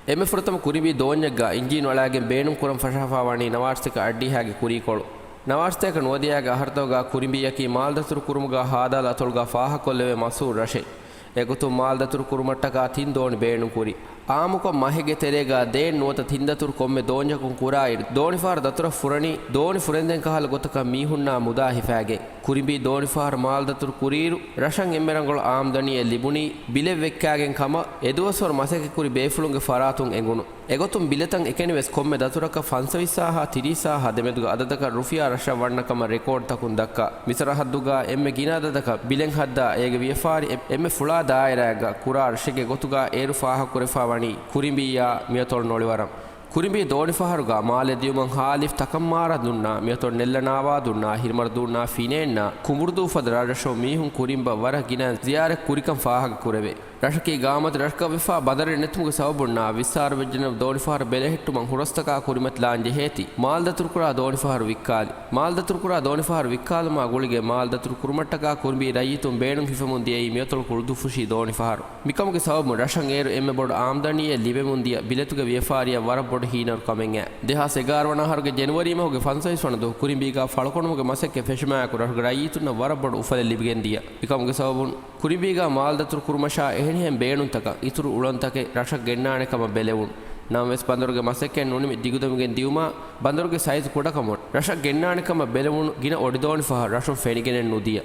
އެންމެ ފުރަތަމަ ކުރިނބީ ދޯންޏެއްގާ އިންޖީނު އަޅާގެން ބޭނުން ކުރަން ފަށާފާ ވަނީ ނަވާރަސަތޭކަ އައްޑިހައިގެ ކުރީކޮޅު. ނަވާރަސަތޭކަ ނުވަދިހައިގެ އަހަރުތަކުގާ ކުރިނބީއަކީ މާލަދަތުރު ކުރުމުގާ ހާދާލު އަތޮޅުގާ ފާހަގަކޮށްލެވޭ މަޝްހޫރު ރަށެއް. އެގޮތުން މާލަދަތުރު ކުރުމަށްޓަކާ ތިން ދޯނި ބޭނުންކުރި. އާއްމުކޮށް މަހެއްގެ ތެރޭގާ ދޭން ނުވަތަ ތިން ދަތުރު ކޮންމެ ދޯންޏަކުން ކުރާއިރު، ދޯނިފަހަރު ދަތުރަށް ފުރަނީ ދޯނި ފުރެންދެން ކަހަލަ ގޮތަކަށް މީހުންނާ މުދާ ހިފާގެން. ކުރިނބީ ދޯނިފަހަރު މާލަދަތުރު ކުރިއިރު، ރަށަށް އެންމެ ރަނގަޅު އާމްދަނީއެއް ލިބުނީ ބިލެއް ވެއްކާގެން ކަމަށް އެދުވަސްވަރު މަސައްކަތްކުރި ބޭފުޅުންގެ ފަރާތުން އެނގުނު. އެގޮތުން ބިލެތައް އެކަނިވެސް ކޮންމެ ދަތުރަކަށް ފަންސަވީސް ހާހާ ތިރީސް ހާހާ ދެމެދުގަ އަދަދަކަށް ރުފިޔާ ރަށަށް ވަންނަ ކަމަށް ރެކޯޑްތަކުން ދައްކާ. މިސަރަހައްދުގާ އެންމެ ގިނަ އަދަދަކަށް ބިލެއް ހައްދާ އޭގެ ވިޔަފާރި އެ-، އެންމެ ފުޅާ ދާއިރާއެއްގަ ކުރާ ރަށެއްގެ ގޮތުގާ އޭރު ފާހަގަކުރެފާ ވަނީ ކުރިނބީއާ މިއަތޮޅު ނޮޅިވަރަން. ކުރިނބީ ދޯނިފަހަރުގާ މާލެ ދިޔުމަށް ހާލިފް ތަކަށްމާރަންދޫންނާ މިއަތޮޅު ނެއްލަނާވާދޫންނާ ހިރިމަރަދޫންނާ ފިނޭންނާ ކުނބުރުދޫ ފަދަ ރަށްރަށުން މީހުން ކުރިނބަށް ވަރަށް ގިނަ ޒިޔާރަތް ކުރިކަން ފާހަގަކުރެވޭ. ރަށަކީ ގާމަތި ރަށަކަށްވެފާ ބަނދަރެއް ނެތުމުގެ ސަބަބުންނާ ވިއްސާރަވެއްޖެނަމަ ދޯނިފަހަރު ބެލެހެއްޓުމަށް ހުރަސްތަކާ ކުރިމަތިލާން ޖެހޭތީ، މާލަދަތުރުކުރާ ދޯނިފަހަރު ވިއްކާލި. މާލަދަތުރުކުރާ ދޯނިފަހަރު ވިއްކާލުމާ ގުޅިގެން މާލަދަތުރު ކުރުމަށްޓަކާ ކުރިނބީ ރައްޔިތުން ބޭނުން ހިފަމުން ދިޔައީ މިއަތޮޅު ކުޅުދުއްފުށި ދޯނިފަހަރު. މިކަމުގެ ސަބަބުން ރަށަށް އޭރު އެންމެ ބޮޑު އާމްދަނީއެއް ލިބެމުން ދިޔަ ބިލެތުގެ ވިޔަފާރިއަށް ވަރަށް ބޮޑު ހީނަރުކަމެއް އައި. ދެހާސް އެގާރަ ވަނަ އަހަރުގެ ޖެނުއަރީ މަހުގެ ފަންސަވީސް ވަނަ ދުވަހު ކުރިނބީގާ ފަޅުކޮނުމުގެ މަސައްކަތް ފެށުމާއެކު ރަށުގެ ރައްޔިތުންނަށް ވަރަށް ބޮޑު އުފަލެއް ލިބިގެން ދިޔަ. މިކަމުގެ ސަބަބުން ކުރިނބީގާ މާލަދަތުރު ކުރުމަށާ އެހެނިހެން ބޭނުންތަކަށް އިތުރު އުޅަނދުތަކެއް ރަށަށް ގެންނާނެ ކަމަށް ބެލެވުނު. ނަމަވެސް ބަނދަރުގެ މަސައްކަތް ނުނިމި ދިގުދެމިގެން ދިޔުމާ، ބަނދަރުގެ ސައިޒު ކުޑަކަމުން ރަށަށް ގެންނާނެ ކަމަށް ބެލެވުނު ގިނަ އޮޑިދޯނިފަހަރު ރަށުން ފެނިގެނެއް ނުދިޔަ.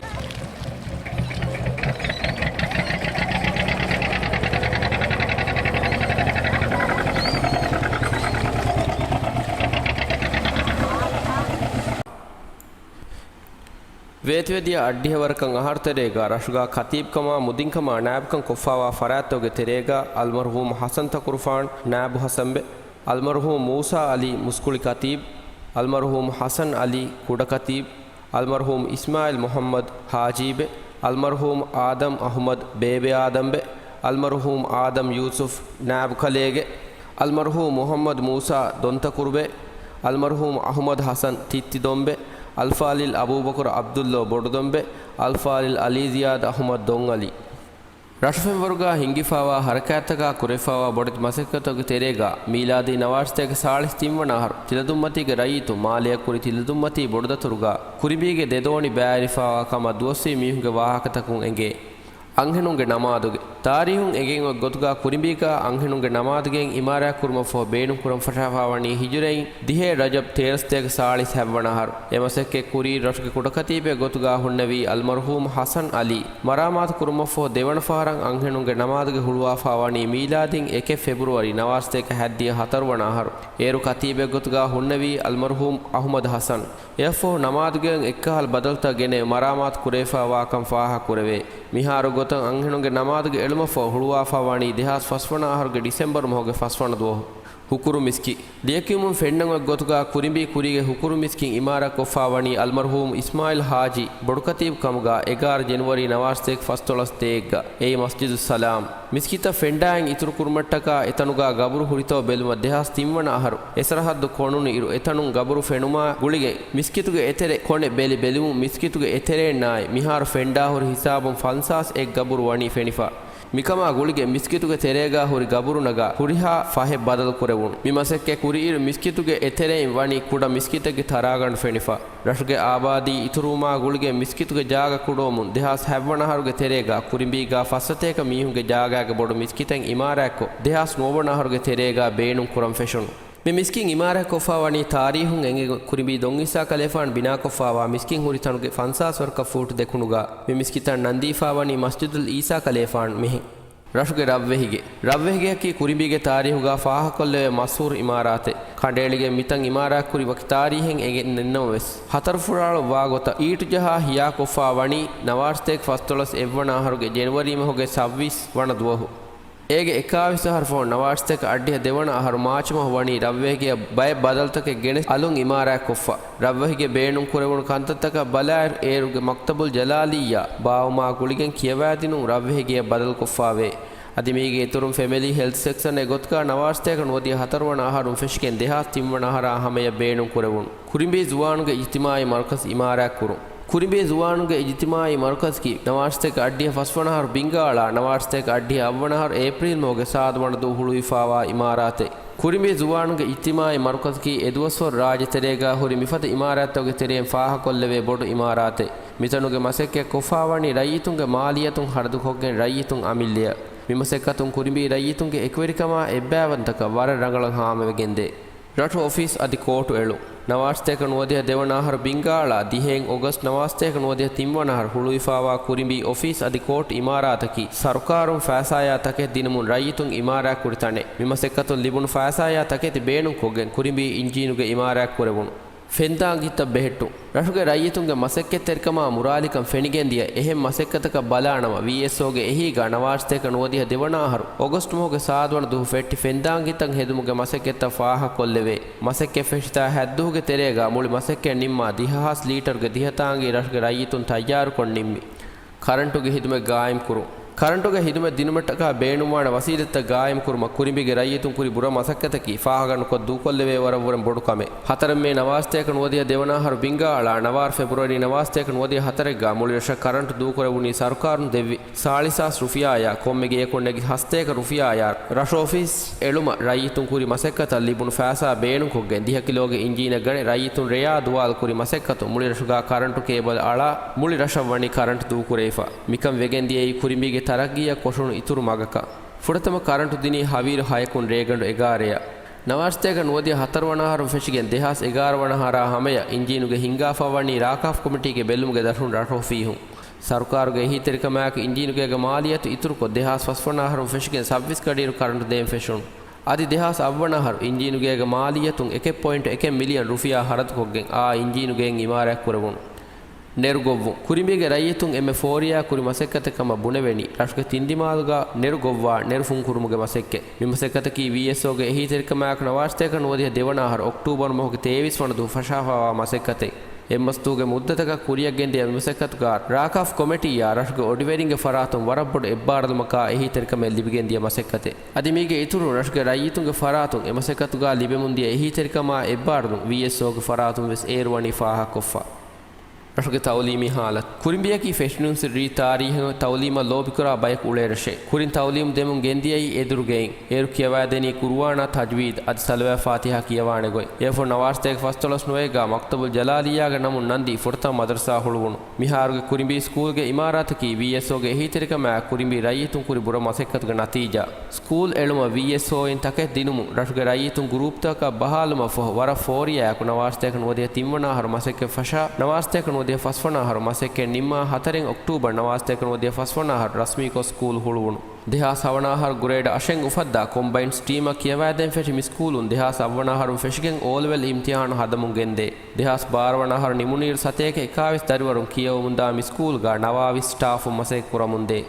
ވޭތުވެދިޔަ އަށްޑިހަ ވަރަކަށް އަހަރު ތެރޭގަ ރަށުގަ ކަތީބުކަމާ މުދިންކަމާ ނާއިބުކަން ކޮށްފާވާ ފަރާތްތަކުގެ ތެރޭގަ އަލްމަރުހޫމް ޙަސަން ތަކުރުފާން ނާއިބު ޙަސަންބެ، އަލްމަރުހޫމް މޫސާ ޢަލީ މުސްކުޅި ކަތީބު، އަލްމަރުހޫމް ޙަސަން ޢަލީ ކުޑަ ކަތީބު، އަލްމަރުހޫމް އިސްމާޢީލް މުޙައްމަދު ޙާޖީބެ، އަލްމަރުހޫމް އާދަމް އަޙުމަދު ބޭބެ އާދަމްބެ، އަލްމަރުހޫމް އާދަމް ޔޫސުފް ނާއިބު ކަލޭގެ، އަލްމަރުހޫމް މުޙައްމަދު މޫސާ ދޮންތަކުރުބެ، އަލްމަރުހޫމް އަޙުމަދު ޙަސަން ތިއްތިދޮންބެ، އަލްފާޟިލް އަބޫބަކުރު ޢަބްދުﷲ ބޮޑުދޮންބެ، އަލްފާޟިލް ޢަލީ ޒިޔާދު އަޙުމަދު ދޮންޢަލީ. ރަށުފެންވަރުގަ ހިންގިފާވާ ޙަރަކާތްތަކާ ކުރެފާވާ ބޮޑެތި މަސައްކަތުގެ ތެރޭގަ މީލާދީ ނަވާރަސަތޭކަ ސާޅީސް ތިންވަނަ އަހަރު ތިލަދުންމަތީގެ ރައްޔިތުން މާލެއަށް ކުރި ތިލަދުންމަތީ ބޮޑުދަތުރުގަ ކުރިނބީގެ ދެދޯނި ބައިވެރިފާވާ ކަމަށް ދުވަސްވީ މީހުންގެ ވާހަކަތަކުން އެނގޭ. އަންހެނުންގެ ނަމާދުގެ ތާރީހުން އެނގެން އޮތް ގޮތުގަ ކުރިނބީގަ އަންހެނުންގެ ނަމާދުގެއިން އިމާރާތް ކުރުމަށްފަހު ބޭނުން ކުރަން ފަށާފާވަނީ ހިޖުރައިން ދިހައެއް ރަޖަބް ތޭރަސަތޭކަ ސާޅީސް ހަތްވަނަ އަހަރު. އެ މަސައްކަތް ކުރީ ރަށުގެ ކުޑަކަތީބެއް ގޮތުގަ ހުންނެވީ އަލްމަރުޙޫމް ޙަސަން ޢަލީ. މަރާމާތު ކުރުމަށްފަހު ދެވަނަ ފަހަރަށް އަންހެނުންގެ ނަމާދުގެ ހުޅުވާފާވަނީ މީލާދީން އެކެއް ފެބްރުއަރީ ނަވާރަސަތޭކަ ހަތްދިހަ ހަތަރުވަނަ އަހަރު. އޭރު ކަތީބެއް ގޮތުގަ ހުންނެވީ އަލްމަރުޙޫމް އަޙުމަދު ޙަސަން. އެއަށްފަހު ނަމާދުގެއިން އެއްކަހަލަ ބަދަލުތައް ގެނެވި މަރާމާތު ކުރެވިފާވާކަން ފާހަގަކުރެވޭ. މިހާރު ގޮތަށް އަންހެނުންގެ ނަމާދުގެ އެޅުމަށްފަހު ހުޅުވާފާވަނީ ދެހާސް ފަސްވަނަ އަހަރުގެ ޑިސެމްބަރު މަހުގެ ފަސްވަނަ ދުވަހު. ހުކުރު މިސްކިތް. ލިޔެކިޔުމުން ފެންނަން އޮތް ގޮތުގަ ކުރިނބީ ކުރީގެ ހުކުރު މިސްކިތް އިމާރާތްކޮށްފާވަނީ އަލްމަރުޙޫމް އިސްމާޢީލް ޙާޖީ ބޮޑުކަތީބު ކަމުގަ އެގާރަ ޖެނުއަރީ ނަވާރަސަތޭކަ ފަސްދޮޅަސް ދޭއްގަ. އެއީ މަސްޖިދުއްސަލާމް. މިސްކިތަށް ފެންޑާއިން އިތުރުކުރުމަށްޓަކާ އެތަނުގަ ގަބުރު ހުރިތޯ ބެލުމަށް ދެހާސް ތިންވަނަ އަހަރު އެސަރަހައްދު ކޮނުނު އިރު އެތަނުން ގަބުރު ފެނުމާ ގުޅިގެން މިސްކިތުގެ އެތެރެ ކޮނެ ބެލި ބެލުމުން މިސްކިތުގެ އެތެރޭންނާއި މިހާރު ފެންޑާހުރި ހިސާބުން ފަންސާސް އެއް ގަބުރު ވަނީ ފެނިފަ. މިކަމާ ގުޅިގެން މިސްކިތުގެ ތެރޭގަ ހުރި ގަބުރު ނަގާ ހުރިހާ ފަހެއް ބަދަލު ކުރެވުނު. މި މަސައްކަތް ކުރިއިރު މިސްކިތުގެ އެތެރެއިން ވަނީ ކުޑަ މިސްކިތެއްގެ ތަރާގަނޑު ފެނިފަ. ރަށުގެ އާބާދީ އިތުރުވުމާ ގުޅިގެން މިސްކިތުގެ ޖާގަ ކުޑަވުމުން ދެހާސް ހަތްވަނަ އަހަރުގެ ތެރޭގަ ކުރިނބީގަ ފައްސަތޭކަ މީހުންގެ ޖާގައިގެ ބޮޑު މިސްކިތެއް އިމާރާތްކޮށް، ދެހާސް ނުވަވަނަ އަހަރުގެ ތެރޭގަ ބޭނުން ކުރަން ފެށުނު. މި މިސްކިތް އިމާރާތްކޮށްފާވަނީ ތާރީހުން އެނގޭ ކުރިނބީ ދޮން އީސާ ކަލޭފާނު ބިނާކޮށްފާވާ މިސްކިތް ހުރި ތަނުގެ ފަންސާސް ވަރަކަށް ފޫޓް ދެކުނުގަ. މި މިސްކިތަށް ނަންދީފާވަނީ މަސްޖިދުލް އީސާ ކަލޭފާނު މިހެން. ރަށުގެ ރަށްވެހިގެ. ރަށްވެހިގެއަކީ ކުރިނބީގެ ތާރީހުގަ ފާހަގަކޮށްލެވޭ މަޝްހޫރު އިމާރާތެއް. ކަނޑައެޅިގެން މިތަން އިމާރާތްކުރި ވަކި ތާރީހެއް އެނގެން ނެތްނަމަވެސް، ހަތަރު ފުރާޅު ވާގޮތަށް އީޓު ޖަހާ ހިޔާކޮށްފާވަނީ ނަވާރަސަތޭކަ ފަސްދޮޅަސް އެއްވަނަ އަހަރުގެ ޖެނުއަރީ މަހުގެ ސައްބީސް ވަނަ ދުވަހު. އޭގެ އެކާވީސް އަހަރު ފަހުން ނަވާރަސަތޭކަ އަށްޑިހަ ދެވަނަ އަހަރު މާޗު މަހު ވަނީ ރަށްވެހިގެއަށް ބައެއް ބަދަލުތަކެއް ގެނެސް އަލުން އިމާރާތްކޮށްފަ. ރަށްވެހިގެ ބޭނުން ކުރެވުނު ކަންތައްތަކަށް ބަލާއިރު އޭރުގެ މަކްތަބުލް ޖަލާލިއްޔާ ބާވުމާ ގުޅިގެން ކިޔަވާދިނުން ރަށްވެހިގެއަށް ބަދަލުކޮށްފާވޭ. އަދި މީގެ އިތުރުން ފެމިލީ ހެލްތް ސެކްޝަން އެއް ގޮތުގަ ނަވާރަސަތޭކަ ނުވަދިހަ ހަތަރުވަނަ އަހަރުން ފެށިގެން ދެހާސް ތިންވަނަ އަހަރާ ހަމަޔަށް ބޭނުން ކުރެވުނު. ކުރިނބީ ޒުވާނުންގެ އިޖްތިމާޢީ މަރުކަޒު އިމާރާތްކުރުން. ކުރިނބީ ޒުވާނުންގެ އިޖްތިމާޢީ މަރުކަޒަކީ ނަވާރަސަތޭކަ އަށްޑިހަ ފަސްވަނަ އަހަރު ބިންގާ އަޅާ ނަވާރަސަތޭކަ އަށްޑިހަ އަށްވަނަ އަހަރު އޭޕްރީލް މަހުގެ ސާދަ ވަނަ ދުވަހު ހުޅުވިފާވާ އިމާރާތެއް. ކުރިނބީ ޒުވާނުންގެ އިޖްތިމާޢީ މަރުކަޒަކީ އެދުވަސްވަރު ރާއްޖެ ތެރޭގަ ހުރި މިފަދަ އިމާރާތްތަކުގެ ތެރެއިން ފާހަގަކޮށްލެވޭ ބޮޑު އިމާރާތެއް. މިތަނުގެ މަސައްކަތް ކޮށްފާވަނީ ރައްޔިތުންގެ މާލިއްޔަތުން ހަރަދުކޮށްގެން ރައްޔިތުން އަމިއްލަޔަށް. މި މަސައްކަތުން ކުރިނބީ ރައްޔިތުންގެ އެކުވެރިކަމާ އެއްބައިވަންތަކަށް ވަރަށް ރަނގަޅަށް ހާމަވެގެންދޭ. ރަށު އޮފީސް އަދި ކޯޓު އެޅުން. ނަވާރަސަތޭކަ ނުވަދިހަ ދެވަނަ އަހަރު ބިންގާ އަޅާ ދިހައެއް އޮގަސްޓް ނަވާރަސަތޭކަ ނުވަދިހަ ތިންވަނަ އަހަރު ހުޅުވިފާވާ ކުރިނބީ އޮފީސް އަދި ކޯޓް އިމާރާތަކީ ސަރުކާރުން ފައިސާޔާ ތަކެތި ދިނުމުން ރައްޔިތުން އިމާރާތްކުރި ތަނެއް. މި މަސައްކަތުން ލިބުނު ފައިސާޔާ ތަކެތި ބޭނުންކޮށްގެން ކުރިނބީ އިންޖީނުގެ އިމާރާތް ކުރެވުނު. ފެންތާނގީތައް ބެހެއްޓުން. ރަށުގެ ރައްޔިތުންގެ މަސައްކަތްތެރިކަމާ މުރާލިކަން ފެނިގެންދިޔަ އެހެން މަސައްކަތަކަށް ބަލާނަމަ، ވީއެސްއޯގެ އެހީގަ ނަވާރަސަތޭކަ ނުވަދިހަ ދެވަނަ އަހަރު އޮގަސްޓް މަހުގެ ސާދަވަނަ ދުވަހު ފެއްޓި ފެންތާނގީތައް ހެދުމުގެ މަސައްކަތްތައް ފާހަގަކޮށްލެވޭ. މަސައްކަތް ފެށިތާ ހައްދުހުގެ ތެރޭގަ މުޅި މަސައްކަތް ނިންމާ ދިހަ ހާސް ލީޓަރުގެ ދިހަ ތާނގީ ރަށުގެ ރައްޔިތުން ތައްޔާރުކޮށް ނިންމި. ކަރަންޓުގެ ހިދުމަތް ގާއިމްކުރުން. ކަރަންޓުގެ ހިދުމަތް ދިނުމަށްޓަކާ ބޭނުންވާނެ ވަސީލަތްތައް ގާއިމްކުރުމަށް ކުރިނބީގެ ރައްޔިތުން ކުރި ބުރަ މަސައްކަތަކީ ފާހަގަނުކޮށް ދޫކޮށްލެވޭ ވަރަށްވުރެން ބޮޑު ކަމެއް. ހަތަރެއް މޭ ނަވާރަސަތޭކަ ނުވަދިހަ ދެވަނަ އަހަރު ބިންގާ އަޅާ ނަވާރަ ފެބްރުއަރީ ނަވާރަސަތޭކަ ނުވަދިހަ ހަތަރެއްގަ މުޅި ރަށަށް ކަރަންޓު ދޫކުރެވުނީ ސަރުކާރުން ދެއްވި ސާޅީސް ހާސް ރުފިޔާޔާ ކޮންމެ ގެޔަކުން ނެގި ހަސަތޭކަ ރުފިޔާޔާ. ރަށު އޮފީސް އެޅުމަށް ރައްޔިތުން ކުރި މަސައްކަތަށް ލިބުނު ފައިސާ ބޭނުންކޮށްގެން ދިހަ ކިލޯގެ އިންޖީނެއް ގަނެ ރައްޔިތުން ރެޔާ ދުވާލު ކުރި މަސައްކަތުން މުޅި ރަށުގަ ކަރަންޓު ކޭބަލް އަޅާ މުޅި ރަށަށް ވަނީ ކަރަންޓު ދޫކުރެވިފަ. މިކަން ވެގެން ދިޔައީ ކުރިނބީގެ ތަރައްގީއަށް ކޮށުނު އިތުރު މަގަކަށް. ފުރަތަމަ ކަރަންޓު ދިނީ ހަވީރު ހަޔަކުން ރޭގަނޑު އެގާރަޔަށް. ނަވާރަސަތޭކަ ނުވަދިހަ ހަތަރުވަނަ އަހަރުން ފެށިގެން ދެހާސް އެގާރަ ވަނަ އަހަރާ ހަމަޔަށް އިންޖީނުގެ ހިންގާފާވަނީ ރާކާފް ކޮމިޓީގެ ބެލުމުގެ ދަށުން ރަށު އޮފީހުން. ސަރުކާރުގެ އެހީތެރިކަމާއެކު އިންޖީނުގޭގެ މާލިއްޔަތު އިތުރުކޮށް ދެހާސް ފަސްވަނަ އަހަރުން ފެށިގެން ސައްބީސް ގަޑިއިރު ކަރަންޓު ދޭން ފެށުނު. އަދި ދެހާސް އަށްވަނަ އަހަރު އިންޖީނުގޭގެ މާލިއްޔަތުން އެކެއް ޕޮއިންޓު އެކެއް މިލިއަން ރުފިޔާ ހަރަދުކޮށްގެން އާ އިންޖީނުގެއިން އިމާރާތް ކުރެވުނު. ނެރުގޮއްވުން. ކުރިނބީގެ ރައްޔިތުން އެންމެ ފޯރިޔާ ކުރި މަސައްކަތެއް ކަމަށް ބުނެވެނީ، ރަށުގެ ތިންދިމާލުގަ ނެރު ގޮއްވާ ނެރު ފުންކުރުމުގެ މަސައްކަތް. މި މަސައްކަތަކީ ވީއެސްއޯގެ އެހީތެރިކަމާއެކު ނަވާރަސަތޭކަ ނުވަދިހަ ދެވަނަ އަހަރު އޮކްޓޫބަރު މަހުގެ ތޭވީސް ވަނަ ދުވަހު ފަށާފައިވާ މަސައްކަތެއް. އެއްމަސްތޫގެ މުއްދަތަކަށް ކުރިއަށް ގެންދިޔަ މި މަސައްކަތުގަ ރާކާފް ކޮމެޓީއާ ރަށުގެ އޮޑިވެރިންގެ ފަރާތުން ވަރަށް ބޮޑު އެއްބާރުލުމަކާ އެހީތެރިކަމެއް ލިބިގެންދިޔަ މަސައްކަތެއް. އަދި މީގެ އިތުރުން ރަށުގެ ރައްޔިތުންގެ ފަރާތުން އެ މަސައްކަތުގަ ލިބެމުންދިޔަ އެހީތެރިކަމާ އެއްބާރުލުން ވީއެސްއޯގެ ފަރާތުން ވެސް އޭރުވަނީ ފާހަގަކޮށްފަ. ރަށުގެ ތައުލީމީ ހާލަތު. ކުރިނބީއަކީ ފެށިނުންސި ރީތި ތާރީހެއް ތައުލީމަށް ލޯބިކުރާ ބަޔަކު އުޅޭ ރަށެއް. ކުރިން ތައުލީމު ދެމުން ގެންދިޔައީ އެދުރުގެއިން. އޭރު ކިޔަވާދެނީ ޤުރުއާނާ ތަޖްވީދު އަދި ސަލަވާތް ފާތިޙާ ކިޔަވާނެ ގޮތް. އެއަށްފަހު ނަވާރަސަތޭކަ ފަސްދޮޅަސް ނުވައެއްގަ މަކްތަބުލް ޖަލާލިއްޔާގެ ނަމުން ނަންދީ ފުރަތަމަ މަދަރުސާ ހުޅުވުނު. މިހާރުގެ ކުރިނބީ ސްކޫލްގެ އިމާރާތަކީ ވީއެސްއޯގެ އެހީތެރިކަމާއެކު ކުރިނބީ ރައްޔިތުން ކުރި ބުރަ މަސައްކަތުގެ ނަތީޖާ. ސްކޫލް އެޅުމަށް ވީއެސްއޯއިން ތަކެއް ދިނުމުން ރަށުގެ ރައްޔިތުން ގުރޫޕްތަކަށް ބަހާލުމަށްފަހު ވަރަށް ފޯރިޔާއެކު ނަވާރަސަތޭކަ ނުވަދިހަ ތިންވަނަ އަހަރު މަސައްކަތް ފަށާ، ނަވާރަސަތޭކަ ނުވަދިހަ ފަސްވަނަ އަހަރު މަސައްކަތް ނިންމާ ހަތަރެއް އޮކްޓޫބަރު ނަވާރަސަތޭކަ ނުވަދިހަ ފަސްވަނަ އަހަރު ރަސްމީކޮށް ސްކޫލް ހުޅުވުނު. ދެހާސް ހަވަނަ އަހަރު ގްރޭޑް އަށެއް އުފައްދާ ކޮމްބައިންޑް ޓީމަށް ކިޔަވާދޭން ފެށި މި ސްކޫލުން ދެހާސް އަށްވަނަ އަހަރުން ފެށިގެން އޯލެވެލް އިމްތިހާނު ހަދަމުން ގެންދޭ. ދެހާސް ބާރަ ވަނަ އަހަރު ނިމުނުއިރު ސަތޭކަ އެކާވީސް ދަރިވަރުން ކިޔަވަމުންދާ މި ސްކޫލްގަ ނަވާވީސް ސްޓާފުން މަސައްކަތް ކުރަމުންދޭ.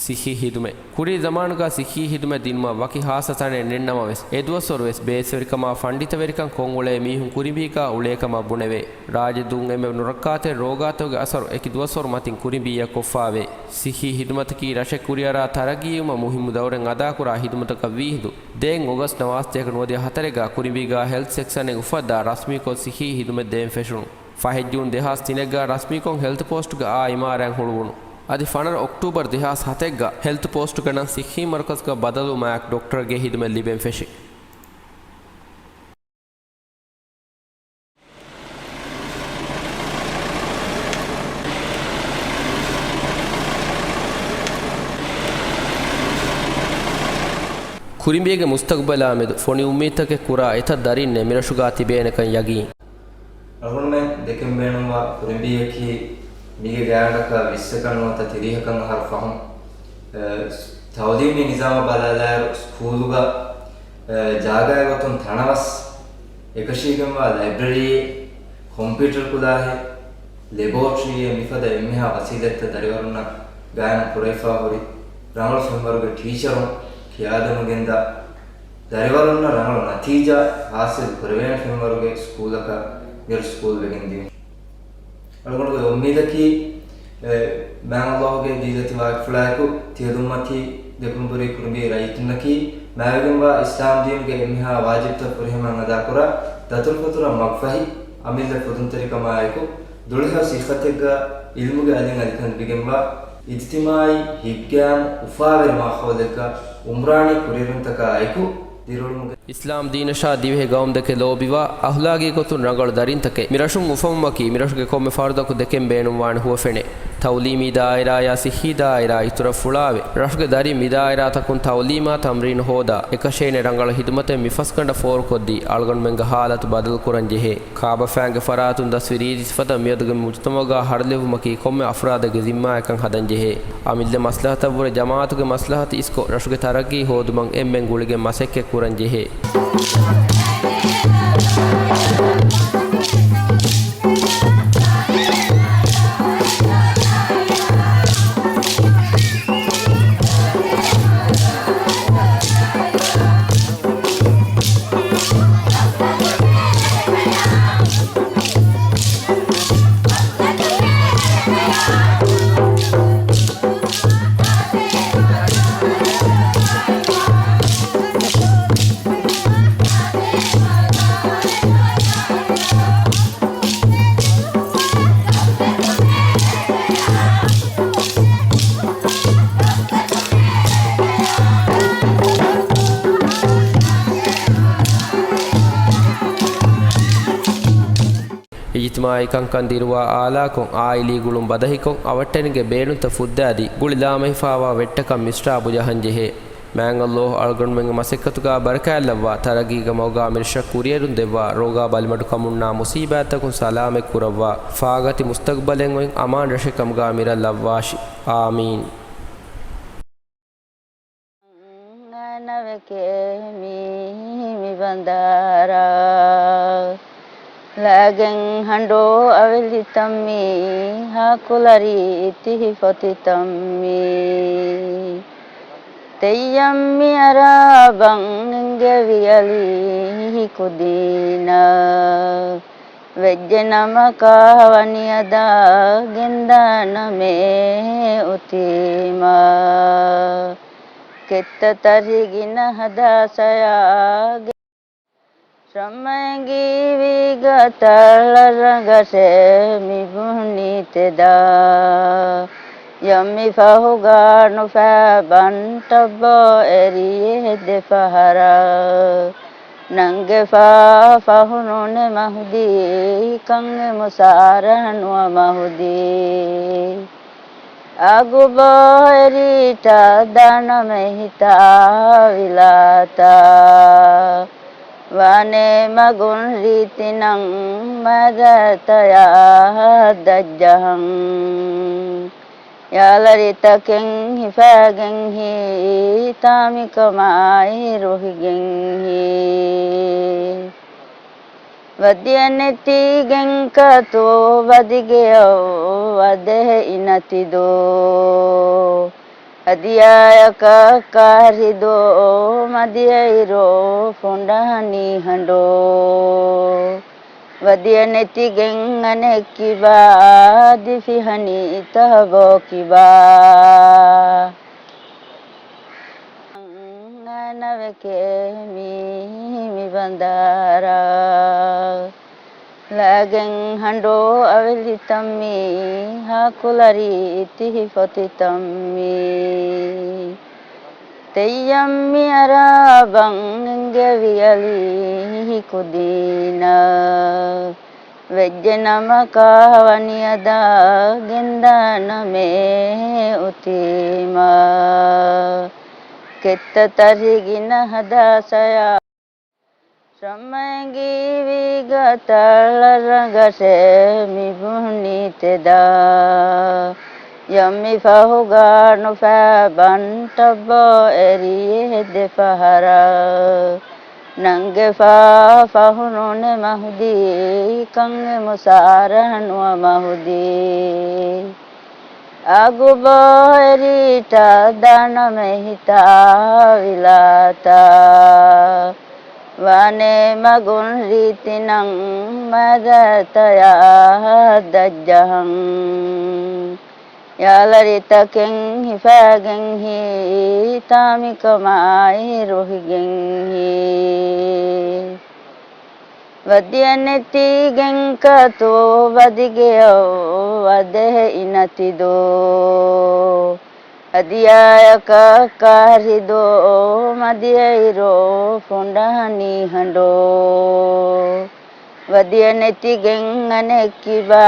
ސިއްހީ ހިދުމަތް. ކުރީ ޒަމާނުގަ ސިއްހީ ހިދުމަތް ދިނުމަށް ވަކި ހާއްސަ ތަނެއް ނެތްނަމަވެސް، އެދުވަސްވަރުވެސް ބޭސްވެރިކަމާ ފަންޑިތަވެރިކަން ކޮށްއުޅޭ މީހުން ކުރިނބީގަ އުޅޭކަމަށް ބުނެވޭ. ރާއްޖެ ދުން އެންމެ ނުރައްކާތެރި ރޯގާތަކުގެ އަސަރު އެކި ދުވަސްވަރު މަތިން ކުރިނބީއަށް ކޮށްފައިވޭ. ސިއްހީ ހިދުމަތަކީ ރަށެއް ކުރިއަރާ ތަރައްގީވުމަށް މުހިއްމު ދައުރެއް އަދާކުރާ ހިދުމަތަކަށް ވީހިނދު ދޭއް އޮގަސްޓް ނަވާރަސަތޭކަ ނުވަދިހަ ހަތަރެއްގަ ކުރިނބީގަ ހެލްތް ސެކްޝަނެއް އުފައްދާ ރަސްމީކޮށް ސިއްހީ ހިދުމަތް ދޭން ފެށުނު. ފަހެއް ޖޫން ދެހާސް ތިނެއްގަ ރަސްމީކޮށް ހެލްތު ޕޯސްޓުގެ އާ އިމާރާތް ހުޅުވުނު. އަދި ފަނަރަ އޮކްޓޫބަރު ދެހާސް ހަތެއްގަ ހެލްތު ޕޯސްޓުގެ ނަން ސިއްހީ މަރުކަޒުގަ ބަދަލުވުމާއެކު ޑޮކްޓަރެއްގެ ހިދުމަތް ލިބެން ފެށި. ކުރިނބީގެ މުސްތަގުބަލާމެދު ފޮނި އުއްމީދުތަކެއް ކުރާ އެތައް ދަރިންނެއް މިރަށުގާ ތިބޭނެކަން ޔަގީން. އަޅުގަނޑުމެން ދެކެން ބޭނުންވާ ކުރިނބީއަކީ މީގެ ގާތްގަނޑަކަށް ވިއްސަކަށް ނުވަތަ ތިރީހަކަށް އަހަރު ފަހުން، އެ، ތައުލީމީ ނިޒާމަށް ބަލާލާއިރު ސްކޫލުގަ، އެ، ޖާގައެއް ގޮތުން ތަނަވަސް އެކަށީގެންވާ ލައިބްރަރީއެއް، ކޮމްޕިއުޓަރު ކުލާހެއް، ލެބޯޓްރީއެއް މިފަދަ އެންމެހާ ވަސީލަތްތައް ދަރިވަރުންނަށް ގާއިމު ކުރެވިފާ ހުރި ރަނގަޅު ފެންވަރުގެ ޓީޗަރުން ކިޔާދެމުން ގެންދާ ދަރިވަރުންނަށް ރަނގަޅު ނަތީޖާ ހާސިލް ކުރެވޭނެ ފެންވަރުގެ ސްކޫލަކަށް މިރަށު ސްކޫލް ވެގެން ދިޔުން. އަޅުގަނޑުގެ އުއްމީދަކީ، އެ، މާތް ﷲ ގެ ދީލަތި ވާގިފުޅާއެކު ތިޔަދުންމަތީ ދެކުނުބުރީ ކުރިނބީ ރައްޔިތުންނަކީ މާތްވެގެންވާ އިސްލާމް ދީނުގެ އެންމެހާ ވާޖިބުތައް ފުރިހަމައިން އަދާކުރާ، ދަތުރުފަތުރަށް މަގުފަހި، އަމިއްލަ ފުދުންތެރިކަމާއެކު، ދުޅަހެޔޮ ސިއްހަތެއްގަ އިލްމުގެ އަލިން އަލިކަން ލިބިގެންވާ، އިޖްތިމާޢީ ހިތްގައިމު އުފާވެރި މާހައުލެއްގަ އުމްރާނީ ކުރިއެރުންތަކާ އެކު ދިރިއުޅުމުގެ އިސްލާމް ދީނަށާ ދިވެހި ގައުމުދެކެ ލޯބިވާ، އަހްލާގީ ގޮތުން ރަނގަޅު ދަރިންތަކެއް މިރަށުން އުފަންވުމަކީ މިރަށުގެ ކޮންމެ ފަރުދަކު ދެކެން ބޭނުންވާނެ ހުވަފެނެއް. ތައުލީމީ ދާއިރާޔާ ސިއްހީ ދާއިރާ އިތުރަށް ފުޅާވެ، ރަށުގެ ދަރިން މި ދާއިރާތަކުން ތައުލީމާ ތަމްރީނު ހޯދާ، އެކަށޭނެ ރަނގަޅު ހިދުމަތެއް މިފަސްގަނޑަށް ފޯރުކޮށްދީ، އަޅުގަނޑުމެންގެ ހާލަތު ބަދަލުކުރަން ޖެހޭ. ކާބަފައިންގެ ފަރާތުން ދަސްވި ރީތި ސިފަތައް މިއަދުގެ މުޖުތަމަޢުގަ ހަރުލެއްވުމަކީ ކޮންމެ އަފްރާދެއްގެ ޒިންމާއަކަށް ހަދަންޖެހޭ. އަމިއްލަ މަސްލަހަތަށްވުރެ ޖަމާޢަތުގެ މަސްލަހަތު އިސްކޮށް، ރަށުގެ ތަރައްގީ ހޯދުމަށް އެންމެން ގުޅިގެން މަސައްކަތް ކުރަންޖެހޭ. އިޖްތިމާޢީ ކަންކަން ދިރުވާ އާލާކޮށް، އާއިލީ ގުޅުން ބަދަހިކޮށް، އަވަށްޓެރިންގެ ބޭނުންތައް ފުއްދާދީ، ގުޅި ލާމެހިފާވާ ވެއްޓަކަށް މިސްރާބު ޖަހަންޖެހޭ. މާތް ﷲ އަޅުގަނޑުމެންގެ މަސައްކަތުގާ ބަރަކާތްލައްވާ، ތަރައްގީގެ މަގުގާ މިރަށަށް ކުރިއެރުން ދެއްވާ، ރޯގާ ބަލިމަޑުކަމުންނާ މުސީބާތްތަކުން ސަލާމަތް ކުރައްވާ، ފާގަތި މުސްތަގުބަލެއް އޮތް އަމާން ރަށެއް ކަމުގާ މިރަށް ލައްވާށި. އާމީން. ނަނަވެކޭ މީ މި ބަނދާރާ. ލައިގެން ހަނޑޫ އަވެލިތައްމީ، ހާކުލަރީ ތިހި ފޮތިތައްމީ. ތެއްޔަށް މިއަރާ ބަން އެނގެވި އަލީ ހިކުދީނަށް. ވެއްޖެ ނަމަކާ ވަނި އަދާ ގެންދާނަމޭ އުތީމަ. ކެއްތަ ތަރި ގިނަ ހަދާ ސަޔާގެ ޝަމްއައިން ގީވީގަ ތަޅަ ރަނގަށޭ މި ބުނީ ތެދާ. ޔައްމި ފަހުގަ ނުފައި ބަންޓަށް ބޯ އެރިއޭ ދެ ފަހަރަށް. ނަންގެފާ ފަހު ނޫނެ މަހުދީ، ކަން އެ މުސާރަ ނުވަ މަހުދީ. އަގުބޯ އެރީޓަށް ދާނަމޭ ހިތާ ވިލާތަށް. ވާނޭ މަގުން ރީތިނަން މައިދާތަޔާ ދަށްޖަހަން. ޔާލަރިތަކެއް ހިފައިގެން ހިތާމިކަމާއި ރުހިގެން ހި. ވަދިޔަ ނެތިގެން ކަތު ވަދިގެޔަށް ވަދެހެއި ނަތިދޯ. ހަދިޔާޔަކަށް ކާރިދޯ މަދިޔައިރޯ ފޮނޑަހަނީ ހަނޑޯ. ވަދިޔަ ނެތިގެން އަނެއްކިބާ ދިފިހަނީ ތަހަބޯ ކިބާ. އަންނަވެކޭ މީ މި ބަނދާރަށް. ލައިގެން ހަނޑޫ އަވެލިތައްމީ، ހާކުލަރީ ތިހި ފޮތިތައްމީ. ތެއްޔަށް މިއަރާ ބަން އެނގެވި އަލީ ހިކުދީނަށް. ވެއްޖެ ނަމަކާ ވަނި އަދާ ގެންދާނަމޭ އުތީމަ. ކެއްތަ ތަރި ގިނަ ހަދާ ސަޔާ. ޝަމްއައިން ގީވީގަ ތަޅަ ރަނގަށޭ މި ބުނީ ތެދާ. ޔައްމި ފަހުގަ ނުފައި ބަންޓަށް ބޯ އެރިއޭ ދެ ފަހަރަށް. ނަންގެފާ ފަހު ނޫނެ މަހުދީ، ކަން އެ މުސާރަ ނުވަ މަހުދީ. އަގުބޯ އެރީޓަށް ދާނަމޭ ހިތާ ވިލާތަށް. ވާނޭ މަގުން ރީތިނަން މައިދާތަޔާ ދަށްޖަހަން. ޔާލަރިތަކެއް ހިފައިގެން ހިތާމިކަމާއި ރުހިގެން ހި. ވަދިޔަ ނެތިގެން ކަތު ވަދިގެޔަށް ވަދެހެއި ނަތިދޯ. ހަދިޔާޔަކަށް ކާރިދޯ މަދިޔައިރޯ ފޮނޑަހަނީ ހަނޑޯ. ވަދިޔަ ނެތިގެން އަނެއްކިބާ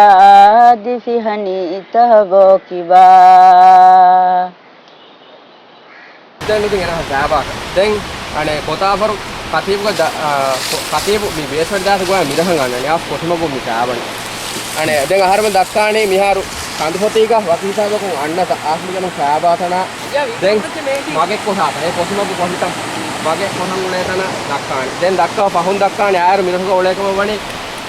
ދިފިހަނީ ތަހަބޯ ކިބާ. ދެން ނުދިން އެނަހަ ގާބާކަށް. ދެން އަނެއް ކޮތާފަރު ކަތީބުގެ ދަ-، އާ، ކޮ-، ކަތީބު މި ބޭސްވަން ދާތު ގޮޔަށް މިރަހަން އަންނަނީ އާ ފޮތިމަގު މި ކާބަން. އަނެއް ދެން އަހަރެމެން ދައްކާނީ މިހާރު ކަނދުފޮތީގަ ވަކި ހިސާބަކުން އަންނަ ތަ-، އާފްރިކަނު ކާބާތަނާ ދެން މަގެއް ކޮށާތަން. އެ ފޮތިމަގު ކޮށިތަން މަގެއް ކޮށަން އުޅޭ ތަނަށް ދައްކާނެ. ދެން ދައްކާ ފަހުން ދައްކާނެ އާއިރު މިރަށުގަ އުޅޭކަމަށް ވަނީ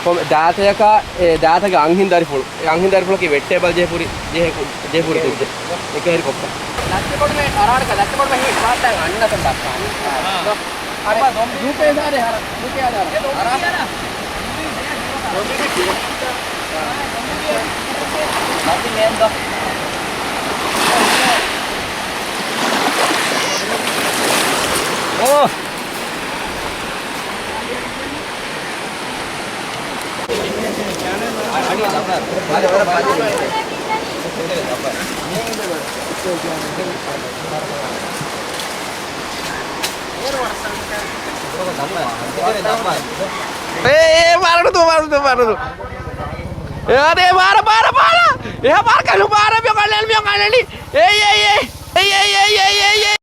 ކޮ-، ދާތަޔަކާ، އެ ދާތަގެ އަންހެން ދަރިފުޅު، އެ އަންހެން ދަރިފުޅަކީ ވެއްޓޭބަލް ޖޭހޭ ކުރި، ޖޭހޭ ކު-، ޖޭހޭ ކުރި ކުއްޖެއް. އެކަހެރި ކޮއްކަ. ލައްޗަކޮޑުމެ އަރާޑަކަ، ލައްޗަކޮޑުމެ ހި ފާއްތާ އަންނަތަން ދައްކާނެ. އާ. އަރާ. ދޮ-، ދޫކޭ ދާރެ ހަރ، ދޫކޭ ދާރެ. އަރާ. އޯ. އޭ، އޭ، މާރަ ނުދު، މާރަ ނުދު، މާރަ ނުދު. އޭ، އަދޭ، މާރަ، މާރަ، މާރަ. އެހާ މާރަ ކަލު، މާރަ މިޔޮ ކަލެލް، މިޔޮ ކަލެލި. އޭ، އޭ، އޭ.